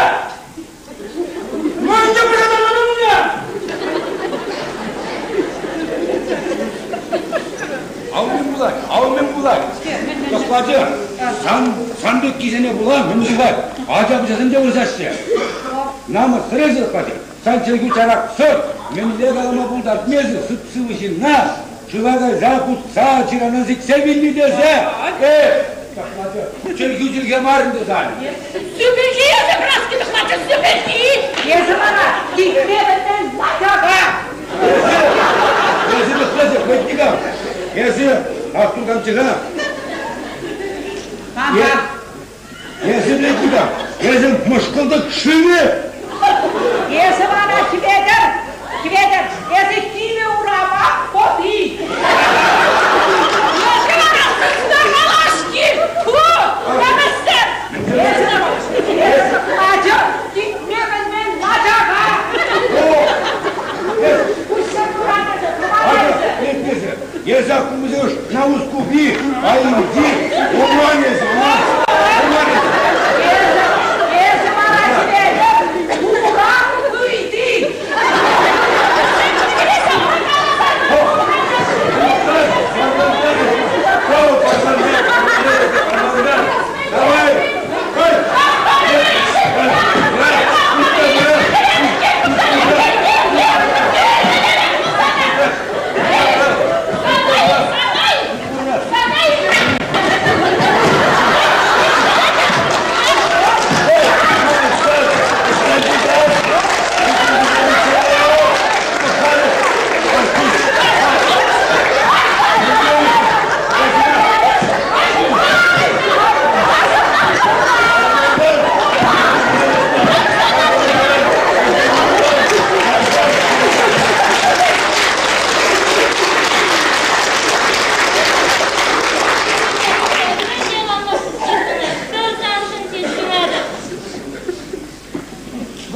Мӗн те пӑшатаннӑ меня? Ав мӗн пулать, ав мӗн пулать. Тӑхлачӑ, сан, сан пеккисене пула мӗн пулать? Ача-пӑчасем те вырсаҫҫӗ. Намӑс сӗресӗ, тӑхлачӑ. Сан чӗлхӳ чараксӑр, мӗнле калама пултартмесӗр сып-сывӑ ҫынна шыва кайса путса ҫыранан сиксе вилнӗ тесе. Э, тӑхлачӑ, чӗлхӳ чӗлхе мар ӗнтӗ сан. Сӳпӗлти эсӗ, Праски тӑхлачӑ, сӳпӗлти! Эсӗ мана типме пӗлмен лачака! Эсӗ, эсӗ тӑхлачӑ, хӑть никам. Эсӗ, астуртанччӗ-ха. Кам-кам? Эсӗ мӗн Эсӗ мӑшкӑлтӑк шывӗ! Эсӗ мана Хӗветӗр! Хӗветӗр, эсӗ кивӗ урапа поти! Эсӗ мана сысна малашки! Фу! Тӗмӗссӗр! Эсӗ, эсӗ ача, типме пӗлмен лачака! Куҫса куран эсӗ, тӑван эсӗ! Эсӗ, эсӗ аккумӗсем навус купи, айӑнти, оман эсӗ, оман, оман эсӗ. Эсӗ, эсӗ мана Хӗветӗр, ура ыйти! Давай!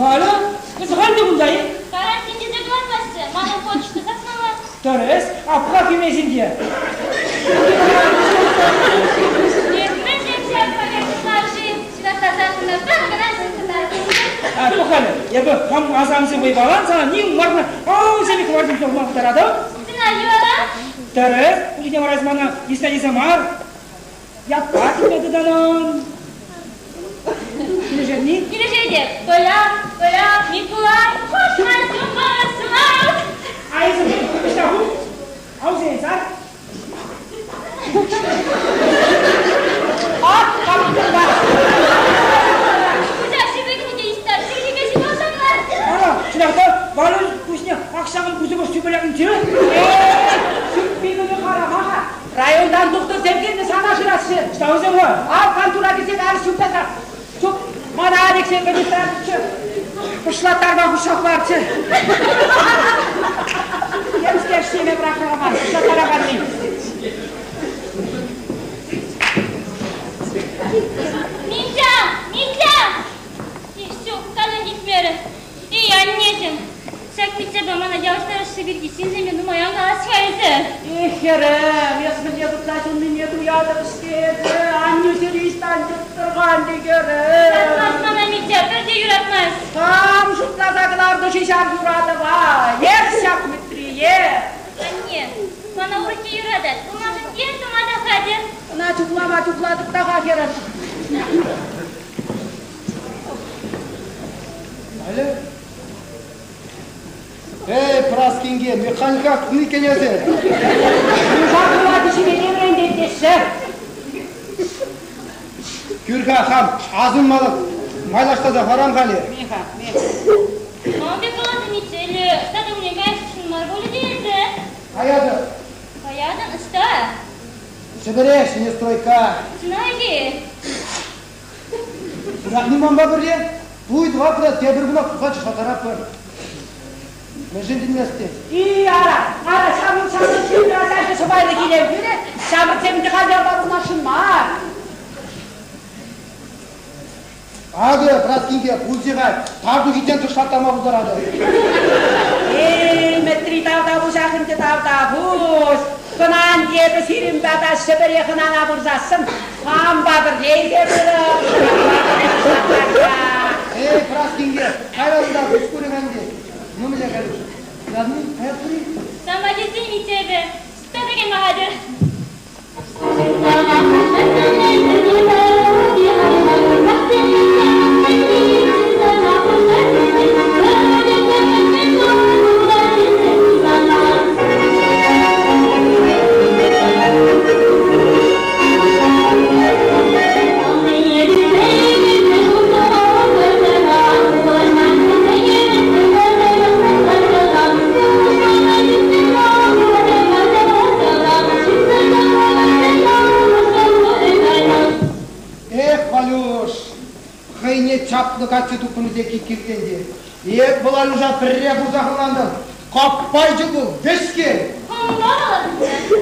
Галя, эсӗ халь те кунта-и? Карантин тесе кӑлармаҫҫӗ. Манӑн почта сакмалла. Тӗрӗс, апла кӳмесен те. Мӗншӗн ҫак пакет ытлашши ҫыраттарсассӑн пӗр кӑна ҫынсӑнать. Пӑх-халӗ, эпӗ хам асамсем вӑйпалан сана ним марна аусене хӑварсем тухма пултаратӑп. Сына юра. Тӗрӗс, пуҫне вара эс мана йысна тесе мар, ятпа чӗнме тытӑнӑн. Килӗшетни? Килӗшетӗп. Коля, Коля, Микулай, хушма сӑмах. А эсӗ ӑҫта ху? Алсен сар. Ак, каптӑрпа. Куҫа ҫывӑхне те истар, чӗлхепе ҫывӑхшанлар. Ара, чӑнах та, Валя пуҫне акҫамӑн пусӑмӑш тӳпелетӗнче. Сӳппи кӑнӑ харама-ха. Районтан тухтӑрсем килнӗ сана шыраҫҫӗ. Ӑҫта вӗсем-ха? Ав кантура килсе кайрӗҫ чуптаса. Чуп, мана Алексей кӑнӑттарчӗ. Пӑшлаттарма хушса хӑварчӗ. Темскер ӗҫлеме пӑрахрӑман, пӑшлаттараканни. Митя! Митя! Ҫук, каллех илтмерӗ. Эй, аннеҫӗм, ҫак Митяпа мана явӑҫтарасси пирки ҫынсемпе нумай ан калаҫ-ха эсӗ. Эх, хӗрӗм, эс мӗнле выртса ҫуннине туятӑп-ҫке эпӗ. Аннӳ сири ӑҫтан чӑптӑрхан текерӗм. Юратмасть мана Митя, пӗрте юратмасть. Кам шутласа кӑларнӑ-ши ҫав юратӑва? Эх, ҫак Митрие! Анне, мана урӑххи юратать. Вӑл маншӑн тем тума та хатӗр. Ӑна чухлама чухлатӑп та-ха, хӗрӗм. Алло? Эй, Праскинге, механика тухнӑ эсӗ. Нуша курать ҫимене вӗрентет теҫҫӗ. Кӳр-ха хам асӑнмалӑх майлаштарса хӑварам халӗ. Миха, мих. Ман пек каласа Митя, или тата умне каясшӑн мар пулӗ те эсӗ? Каятӑп. Каятӑн ӑҫта? Ҫӗпӗре, ҫӗнӗ стройка. Чӑнах-и? Пыракни манпа пӗрле. Туй тӑватпӑр та тепӗр кунах туса чыслаттаратпӑр. Мӗншӗн чӗнместӗн? И, ара, ара, ҫамрӑк ҫамрӑк ҫын ачаҫӑ сӑпайлӑ килем кӳрет. Ҫамрӑксем те халь ялта пурӑнасшӑн мар. Акӑ, Праскинке, пулчӗ-ха, тар тухиччен тӑшлаттарма пултаратӑп. Эй, Мӗтри, тавтапуҫах ӗнтӗ, тавтапуҫ. Кӑнан эпӗ сирӗн пата Ҫӗпӗре хӑнана пырсассӑн хампа пӗрле илсе пырӑп. Эй, Праскинке, кайран та куҫ ӗнтӗ. Ну, мӗнле, Калюш, каятни, каятпӑр-и? Сама тесен Митя эпӗ ста кайма хатӗр. Эх, Валюш, хӑйне чаплӑ каччӑ тупнӑ тесе киккиркленчӗ. Эп вӑл Алюша пӗрре курса хӑлантӑм. Каппайчӑк вӑл, вӗҫкӗн.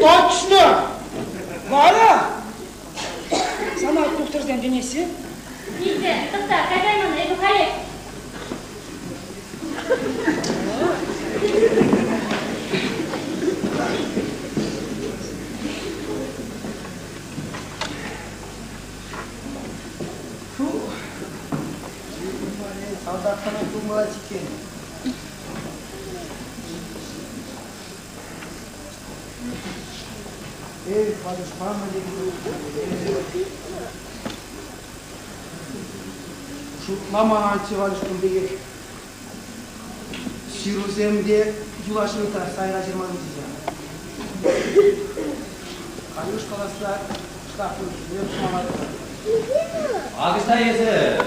Точно! Валя! Сана тухтӑрсем чӗнеҫҫӗ. Митя, тӑхта, каҫар мана, эпӗ халех. Фу, салтаксене тумлать иккен. Эй, Валюшпа мӗнле Шутламанччӗ Валюш кун пекех. Ҫырусем те юлашки сайра ҫырман тесе. Калюш каласла Акӑ эсӗ.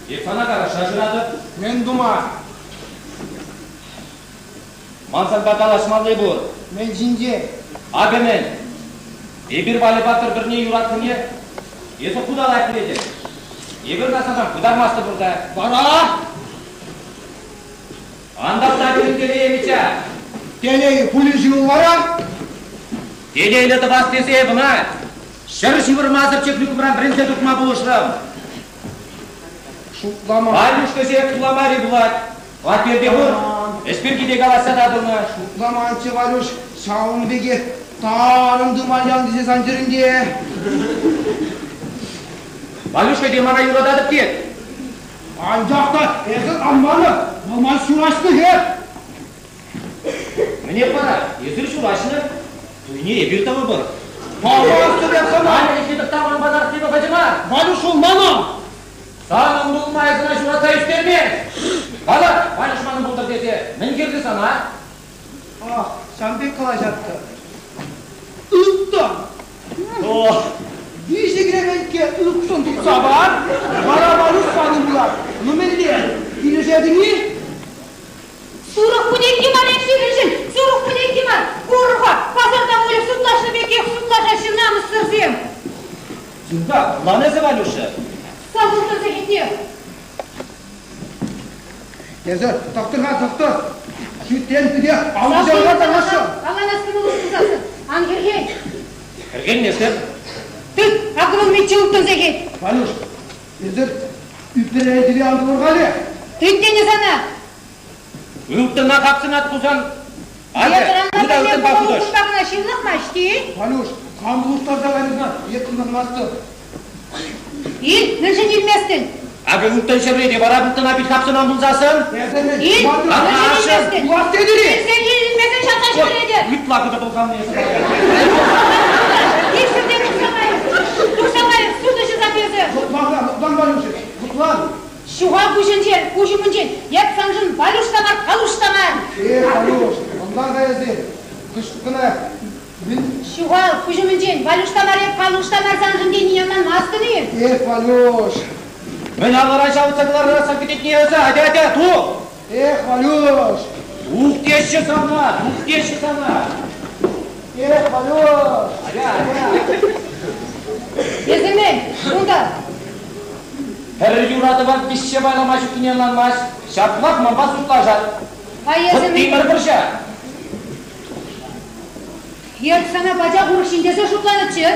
Эп сана караша шыратӑп. Мӗн тума? Ман санпа калаҫмалли пур. Мӗн ҫинче? Акӑ мӗн. Эпир Вальӑпа пӗр-пӗрне юратнине эсӗ ху та лайӑх пӗлетӗн. Эпир ӑна санран пытармастӑпӑр та. Вара? Ан тапта пирӗн телее, Митя. Телейӗ пулӗ-ши вӑл вара? Телейлӗ тӑвас тесе эп ӑна ҫӗр ҫывӑрмасӑр техникумран вӗренсе тухма пулӑшрӑм. Шутлама. Валюшка ҫех шутламарӗ пулать. Хваттерте пур. Ӗҫ пирки те калаҫса татӑлнӑ. Шутламанччӗ, Валюш, ҫавӑн пекех тарӑн тымар ян тесе сан чӗрӗнте. Валюшка те мана юрататӑп тет. Анчах та эсӗ ан манӑр, вӑл ман ҫураҫнӑ хӗр. Мӗнех вара, эсир ҫураҫнӑ. Туйне эпир тӑвӑпӑр. Памастӑп эп сана! Халӗ тӑхтаман панарсси вӑхӑчӗ мар. Валюш вӑл манӑн! Санӑн пулма эс ӑна ҫуратса ӳстермест. Кала, Валюш манӑн пултӑр тесе мӗн кирлӗ сана? Ах, ҫавӑн пек калаҫаттӑр. Ылтӑн! Виҫӗ кӗрекенкке ылтӑн тупса пар, вара Валюш санӑн пулать. Ну мӗнле, килӗшетӗн-и? Сурӑх путекки мар эп сирӗншӗн, сурӑх путекки мар. Кур-ха, пасарта выльӑх сутлашнӑ пекех сутлашаҫҫӗ намӑссӑрсем. Чунта, лан эсӗ, Валюша. Сан ылтӑн сехетне. Эсӗ тӑхтӑр-ха, тӑхтӑр. Шӳттен пӳтех алӑ тӑрӑшӑн. Авланас кӑмӑлу пулсассӑн ан хӗрхен. Хӗрхенместӗп. Тыт, акӑ вӑл мичче ылтӑн сехет. Валюш, эсӗ ӳпӗре ан тӑвӑр-халӗ. Тыт тенӗ сана. Ылтӑна хапсӑнать пулсан, атя, ку та ылтӑнпа хутӑш. Кӑна ҫырлахмасть-и? Валюш, кам улӑштарса кайнӑ е тӑнланмастӑп. Ил, мӗншӗн илместӗн? Акӑ ылтӑн ҫӗрре те вара ылтӑна пит хапсӑнан пулсассӑн? Ил, мӗншӗн илместӗн? Пулас тетӗр-и? Илсен илмесен ҫапса ҫӳретӗр. Ытла хытӑ пӑлханнӑ эсӗ паян. Иксӗр те тухса кайӑр. Тухса кайӑр, сутӑҫӑ эсӗ. Лӑплан, лӑплан, Валюша, лӑплан. Ҫуха куҫӗнчен, куҫ умӗнчен эп саншӑн Валюш та мар, Калуш та мар. Эх, Валюш, ӑнлан-ха эсир. Кӑшт кӑна мӗн? Ҫухал, куҫ умӗнчен Валюш та мар эп, Калуш та мар саншӑн тенине ӑнланмастӑн-и? Эх, Валюш. Мӗн алӑран ҫавӑтса кӑларасса кӗтетне эсӗ, атя, атя, тух! Эх, Валюш. Тух теҫҫӗ сана, тух теҫҫӗ сана. Эх, Валюш. Атя, атя. Эсӗ мӗн, унта? Пӗр юратӑва виҫҫе пайлама ҫуккине ӑнланмасть, ҫаплах манпа сутлашать. А эсӗ Вӑтти пӗр вӑрҫа. Эп сана пачах урӑх ҫын тесе шутланӑччӗ.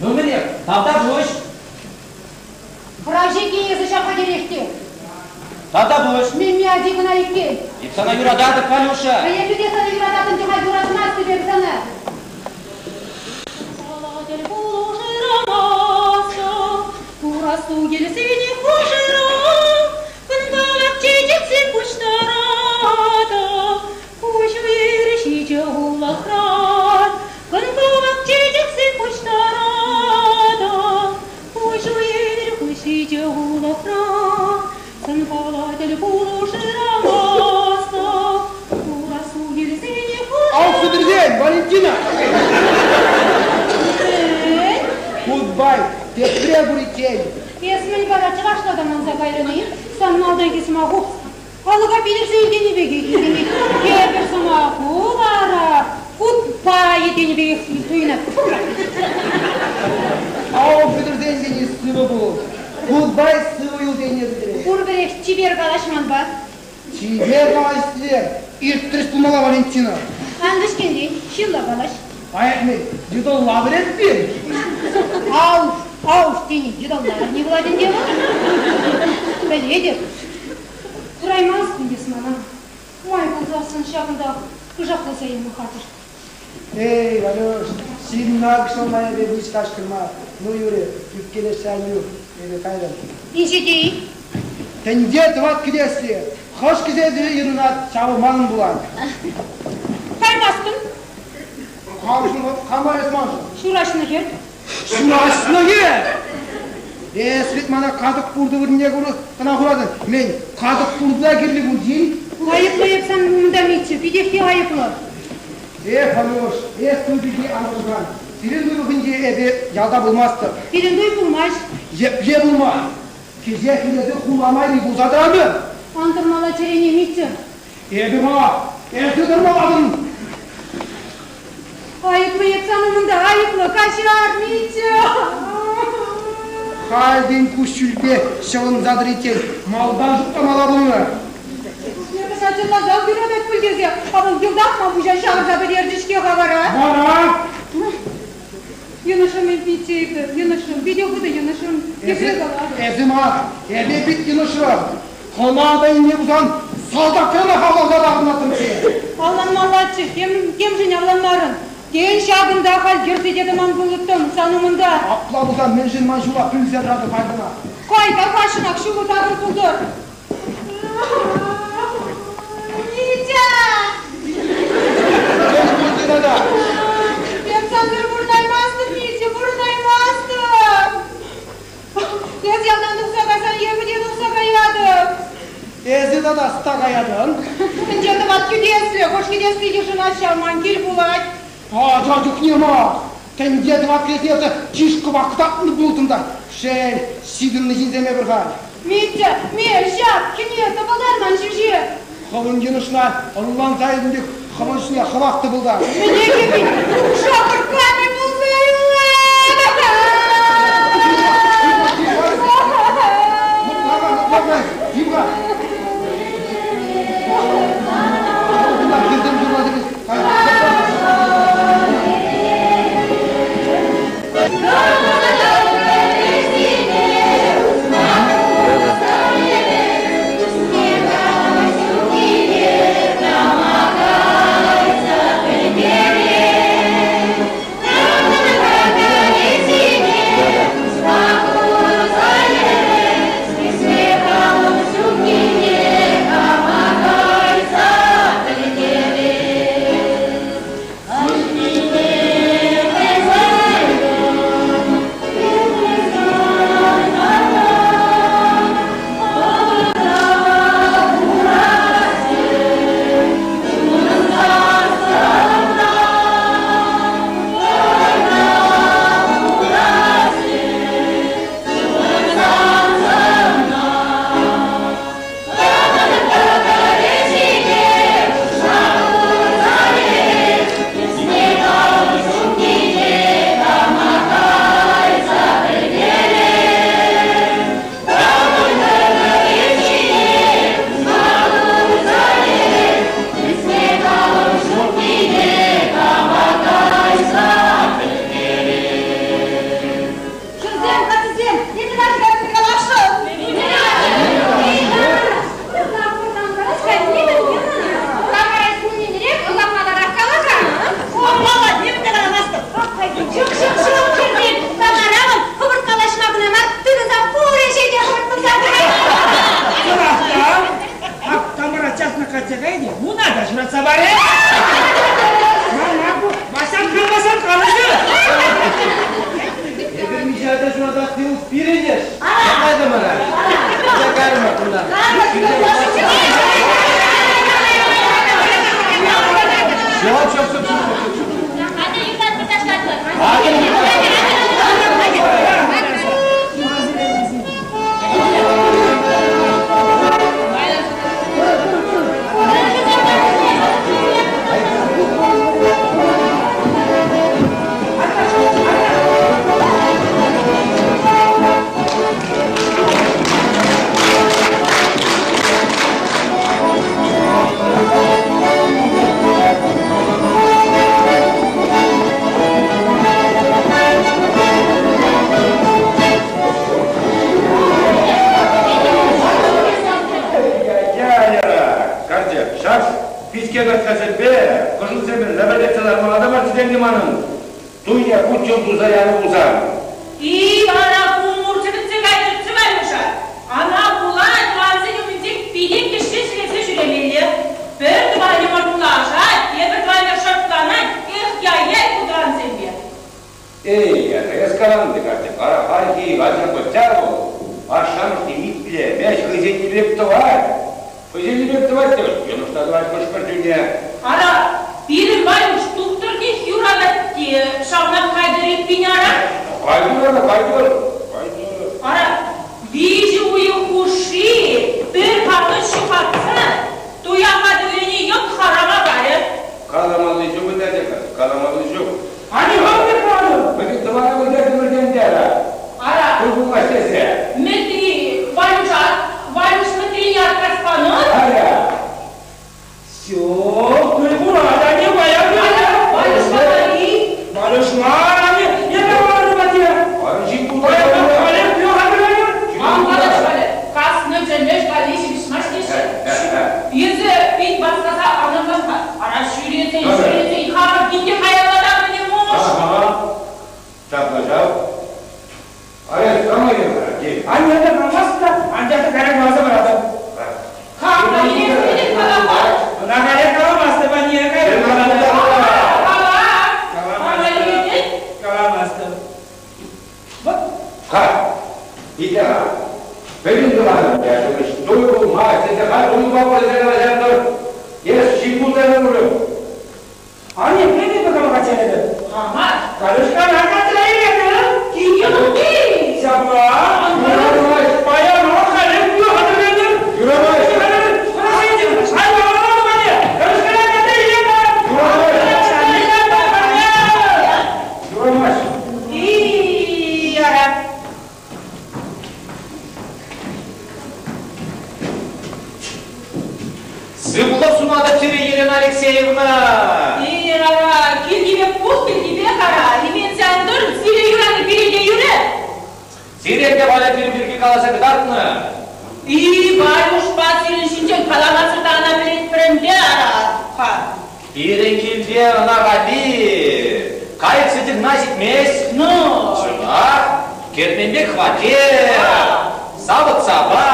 Ну мӗнех, тавтапуҫ. Хӑравҫи эсӗ ҫав хатӗрех те. Тавтапуҫ. Мемме ачи кӑна иккен. Эп сана юрататӑп, Валюша. А эпӗ те сана юрататӑп те-ха, юратмастӑп эп сана. Курасу килсен хушӑра, кӑнталак чечексем пуҫтаратӑп. Куҫ уйӑр ҫичӗ улӑхран, кӑн-кӑвак чечексем пуҫтаратӑп. Куҫ уйӑр ҫичӗ улӑхран, сӑнпала тӗл пулу шырамастӑп. Курасу килсен хушӑра. Auf Wiedersehen, Валентина! Goodbye, тепре куриччен. Эс мӗн вара чӑвашла та манса кайрӑн-и? Сан малтанхи сӑмаху алӑка питӗрсе илтенӗ пекех илтӗнет. Тепӗр сӑмаху вара goodbye тенӗ пекех туйӑнать. Auf Wiedersehen тени сывӑ пул. Goodbye сывӑ юл тенине пӗлтерет. Пурпӗрех чипер калаҫ манпа. Чипер калаҫсем. Ирттерес пулмалла, Валентина. Ан вӗҫкӗнлен, ҫынла калаҫ. Аякны йытӑлла вӗрентпин. Ауф, ауф тени йытӑлла не пулать ӗнтӗ вӑл. Пӗлетӗп. Кураймастӑн эс мана. Май пулсассӑн ҫакӑнтах кӑшакласа илме хатӗр. Эй, Валюш, ҫынна кӑшлама эпӗ выҫ кашкӑр мар. Ну, юрӗ, ӳпкелешсе ан юр, эпӗ кайрӑм. Инҫете-и? Тӗнче тӑват кӗтеслӗ. Хӑш кӗтесре йышӑнать, ҫавӑ манӑн пулать. Каймастӑн. Камшӑн, кама эс маншӑн? Ҫураҫнӑ хӗр. Ҫураҫнӑ хӗр! Эс вӗт мана катӑк пуртӑ вырӑнне кӑна хуратӑн. Мӗн, катӑк пуртӑ кирлӗ пулчин? Айӑплӑ эп сан умӑнта, Митя, питех те айӑплӑ. Эх, Валюш, эс туй пирки ан пӑшӑрхан. Сирӗн туйлӑхӗнче эпӗ ялта пулмастӑп. Пирӗн туй пулмасть. Епле пулмасть? Кӗҫех илесе хула майри пулса тӑратӑн. Ан тӑрмала чӗрене, Митя. Эпӗ мар, эсӗ тӑрмалатӑн. Айӑплӑ эп сан умӑнта, айӑплӑ, каҫар, Митя. Хальтен куҫҫульпе ҫӑвӑнса тӑриччен малтан шутламалла пулнӑ. Эпӗ чӑнласах юратать пуль тесе, а вӑл йӑлтах ман пуҫа ҫавӑрса пӗтерчӗ-ҫке-ха вара. Вара? Йӑнӑшрӑм эп, Митя, эпӗ, йӑнӑшрӑм, питӗ хытӑ йӑнӑшрӑм. Епле калатӑн? Эсӗ мар, эпӗ пит йӑнӑшрӑм. Хӑна та илме пулсан салтакрана хавласа таврӑнаттӑмччӗ. Авланмаллаччӗ, темшӗн авланмарӑн. Тен, ҫакӑнта халь йӗрсе те тӑман пулӑттӑм сан умӑнта. Апла пулсан мӗншӗн ман ҫула пӳлсе тӑратӑн кайсана? Кай, тархасшӑнах ҫулу такӑр пултӑр. Митя! Валентина! тата? Эп сансӑр пурӑнаймастӑп, Митя, пурӑнаймастӑп. Эс ялтан тухса кайсан эпӗ те тухса каятӑп. Эсӗ тата ӑста каятӑн? Тӗнче тӑват кӗтеслӗ, хӑш кӗтесси йышӑнать ҫав, ман кил пулать. Ача чухне мар. Тӗнче тӑват кӗтесӗ чышкӑпа кӑтартнӑ пултӑм та, шел, ҫитӗннӗ ҫынсем эпир халь. Митя, ме, ҫак, хӗне, тӑпӑлтар ман ҫӳҫе. Хӑвӑн йӑнӑшна ӑнланса илтӗн пек хӑвӑн ҫине хӑвах тӑпӑлтар. Мӗне кӗпи, кукша кӑркками пулса юлать. Лӑплан, Тимка. Хӗрсем, каччӑсем, эпӗ Надьӑпа каласшӑн. Ҫук, ҫук, ҫук, хӗрсем, Тамаравӑн хӑвӑрт калаҫма кӑна мар, тытӑнса пур ӗҫе те хӑвӑрт туса пырать. Чӑнах та, ак Тамара часна качча кайнӑ, муна та ҫуратса парӗ. Мана ку Васан каласан калаҫу. Эпир миҫе ача ҫуратас теус пирӗнеш. Кай Тамара. Кайрӑмӑр кунта. Все, все, все, все, все, все. Атя юрлатпӑр, ташлатпӑр. Катя, ҫак пичке кӑрткасемпе кӑшӑлсемпе лӗпӗртетсе лармалла та мар тетӗн манӑн. Туйне хутчен туса янӑ пулсан. И вара кумур чӗпӗтсе кайнӑччӗ Варюша. Ана пула тӑвансен умӗнче питех кӗҫҫе ҫӗлесе ҫӳремелле. Пӗр тӑванӗ мӑртлашать, тепӗр тӑванӗ шӑртланать, эх, яй-яй ку тӑвансемпе. Эй, эс каланӑ те, Катя, вара хальхи ача пӑчча вӑл. Ашшӗ-амӑшне итлемест, хӑйсенни пек тӑвать. Хӑйсенни пек тӑвать те, йӑнӑш та тӑвать хӑш-пӗр чухне. Ара, пирӗн Варюш тухтӑрнех юратать те, ҫавнах кайтӑр эппин ара. Кайтӑр, ара, кайтӑр, кайтӑр. Ара, 3 уйӑх хушши пӗр пурнӑҫ ҫухатса туя хатӗрленӗ йӑлт харама карӗ. Каламалли ҫук ӗнтӗ, каламалли ҫук. Ани хӑвне панӑ. Мӗн тӑвана вӗлтертӗмӗртен те, ара. Ара. Туй пулмасть тесе. Мӗтри, Варюша, Варюш Мӗтрине отказ панӑ? Ара. Все, туй пулать, ани паян Ара, Варюш мар-и? Варюш мар, ани, эпӗ Варюш патне. Варюш Паян халех туй хатӗрленӗ. Ан калаҫ халӗ, каснӑ чӗллӗш валли ҫыпҫмасть теҫҫӗ. Эсӗ пит васкаса ан ӑнлан-ха. Ара, ҫӳресен, ҫӳресен, хамӑр килте каялла таврӑнӗ муш. Ага. Ҫапла ҫав. Ара, эс кама илен-ха, кил. Анне те калмасть та, анчах та кайран каласа паратӑп. Хам та илес тетӗп калама. Ӑна кайран каламастӑп, анне, кайран калатӑп. Кала. Вӑт. Ха, итле-ха. Пӗтӗм тӑванӑм, ячӗ туй пулмасть тесе халь туйпа пӗлсе калаҫатӑр. Эс ҫын пулса курӑн. Ане, пӗлетӗп кама качча Кама? Калюшкана качча илетӗп. Килте Ҫапла. Юрамасть. Паян халӗ хатӗрлетӗп. Юрамасть. Юрамасть. И, ара. Сывлӑх сунатӑп сире, Елена Алексеевна! И, ара, килтипе пус килтипе ара, именсе ан тӑр, сире юрани пире те юрӗ. Сире те Валя пирӗн пирки каласа кӑтартнӑ. И, Валюшпа сирӗн ҫинчен каламасӑр та ӑна пӗлетпӗр ӗнтӗ, ара. Ха. Пирӗн килте ӑна валли кайӑк сӗчӗ кӑна ҫитмест. Ну. Чӑнах, кермен пек хваттер, савӑт-сапа,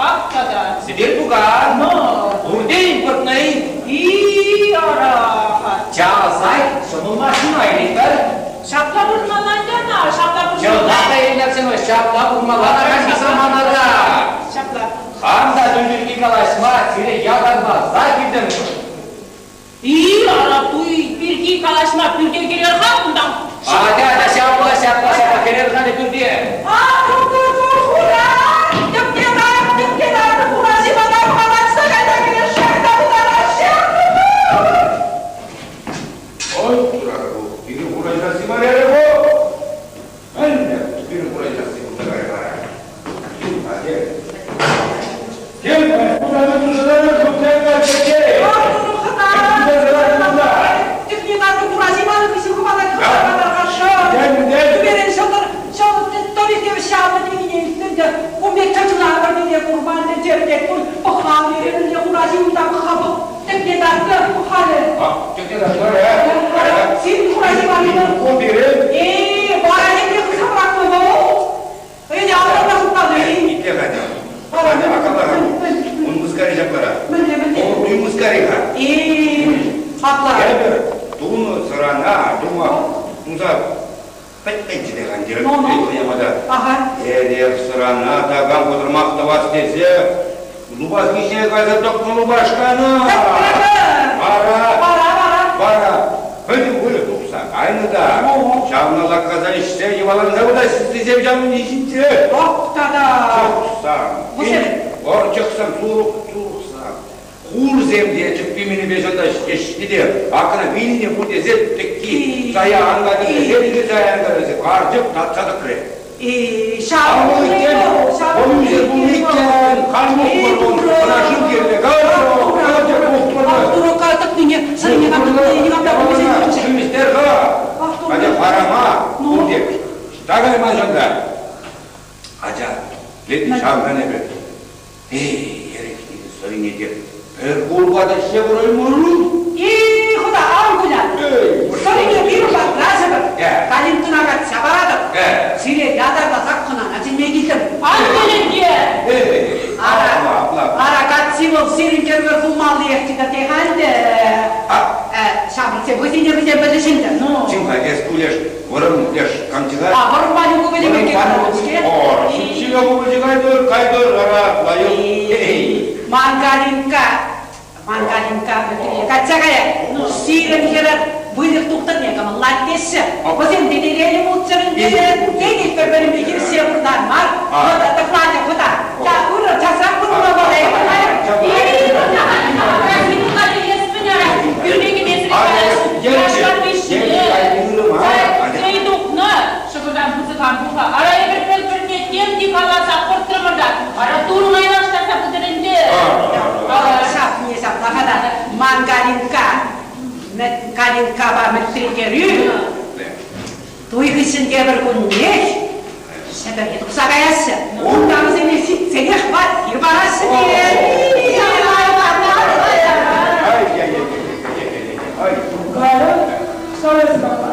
Ак тата. сӗтел-пукан, Ну. пурте импортнӑй. И, ара. Ха. Часах ҫӑмӑл машина илетпӗр. Ҫапла пурӑнмалла ӗнтӗ ӑна, ҫапла Чӑнах пурӑнмалла. та, Елена Алексеевна, ҫапла пурӑнмалла та хальхи саманара. Ҫапла. Хам та туй пирки калаҫма сире ятарласа килтӗм. И, ара, туй пирки калаҫма пӳрте кӗрер-ха кунтан. Атя, атя, ҫапла, ҫапла, ҫапла, кӗрер-ха пӳрте. А, тур, хура! Тӗпне лар, тӗпне лар, хура ҫимана хӑвалатса кайса кӗреш, ҫакна путараҫҫӗ. Ой, турару, пирӗн хурайсасси мар эрӗ ку. Мӗнле пирӗн хурайсасси пулса кайрӗ? Кил, Ах, турӑ хӑта! Тӗпне лар, хура ҫимана хыҫҫӑн хӑвалать, хӑта Тӳперен ҫӑлтӑр, ҫӑлтӑр, тӑрӑхӗ ҫавнӑ тенине илтнӗ те, ун пек чӗрчуна пӗрнине курман тӗнче пек пуль, пӑх-ха, мӗнле хура ҫын та пӑх-ха, пӑх, тӗпне лартнӑ, пӑх-халӗ. Сирӗн хура ҫиманӑ. Э, вара епле хыҫа пӑрахнӑ вӑл? Ӗнтӗ алӑрна шутланӑ-и? Мӗнле, мӗнле? Э, апла. Аха. Эрех сӑрана такам пӑтӑрмах тӑвас тесе лупас хыҫне кайса тӑкнӑ лупашкана. Вара, Вара, вара. вара, пӗтӗм выльӑх тухса кайнӑ та, ҫавна лаккаса ӗҫсе йӑваланса выртаҫ сыснисем ҫавӑн ҫинче. Ох, тата. Чӑхсам, Вӗсем. чӑхсам, сурӑх, сурӑхсам. Хурсем те чӗппи-мӗнӗпе ҫунта ӗҫнӗ те, акӑна вилнӗ пуль тесе тӗкки сая ан кайтӑр тесе, тӗкки сая ан кайтӑр тесе, карчӑк татса тӑкрӗ. И, ҫавӑн Ҫавӑн ҫавӑн ӳсер пулнӑ иккен, халь мухмӑр пул, ӑна шыв кирлӗ, карчӑк, карчӑк мухмӑрлӑ. Ах, турӑ, тӑкнине, сӑрине кам тӑкнине, никам та пӗлмесен. Шымистер-ха, атя харама, пурте, ҫта кайман ҫунта. Атя, летни ҫавӑнтан эпӗ. Эй, эрехне, сӑрине те пӗр курка та ӗҫсе кураймарӑм. И, худа, ан кулян. Эй, Сӑрине пирӗн патра ҫӑпӑр. Э. Калинкӑна катса паратӑп. Э. Сире ятарласах хӑнана чӗнме килтӗм. Ан кӗлӗнке! Эй, Ара, апла, апла. ара, катси вӑл сирӗн кӗрвӗр пулмалли эхтикӗр те-ха ӗнтӗ. А. Ҫамрӑксем хӑйсене хӑйсем пӗлӗҫ ӗнтӗ. Ну. Чим-ха, эс ку леш, вӑрӑм леш камчыга. А, вӑрӑм Ванюк ывӑлӗ пирки каланӑ-ҫке. Ҫӳп-ҫӳпе ывӑлӗ кайтӑр, кайтӑр, ара, лайӑх. Эй. Ман Калинка, ман Калинка катса каять. Сирӗн хӗрӗр выльӑх тухтӑрне кӑмӑллать теҫҫӗ. Вӗсем тетелеллӗ пулччӑр ӗнтӗ. Тетел пӗр-пӗринпе хирӗҫсе выртар мар. Хӑта, тӑхланӗ, хӑта. Та ырӑ, часах пырма вӑл. Шӑкӑртан пысӑкан пуха. Ара эпир пӗр-пӗрне тем те каласа хӑртрӑмӑр та. Ара турӑ майлаштарса пытӑр ӗнтӗ. Ҫапне ҫапла та ман Калинка, Калинкапа мӗтрикерӳ. Туй хыҫҫӑн тепӗр куннех Ҫӗпӗре тухса каяҫҫӗ. Унта вӗсене ҫитсенех хваттер параҫҫӗ те. Ай, яй, яй, яй, яй, яй, яй, ай. Галя, сарайсың.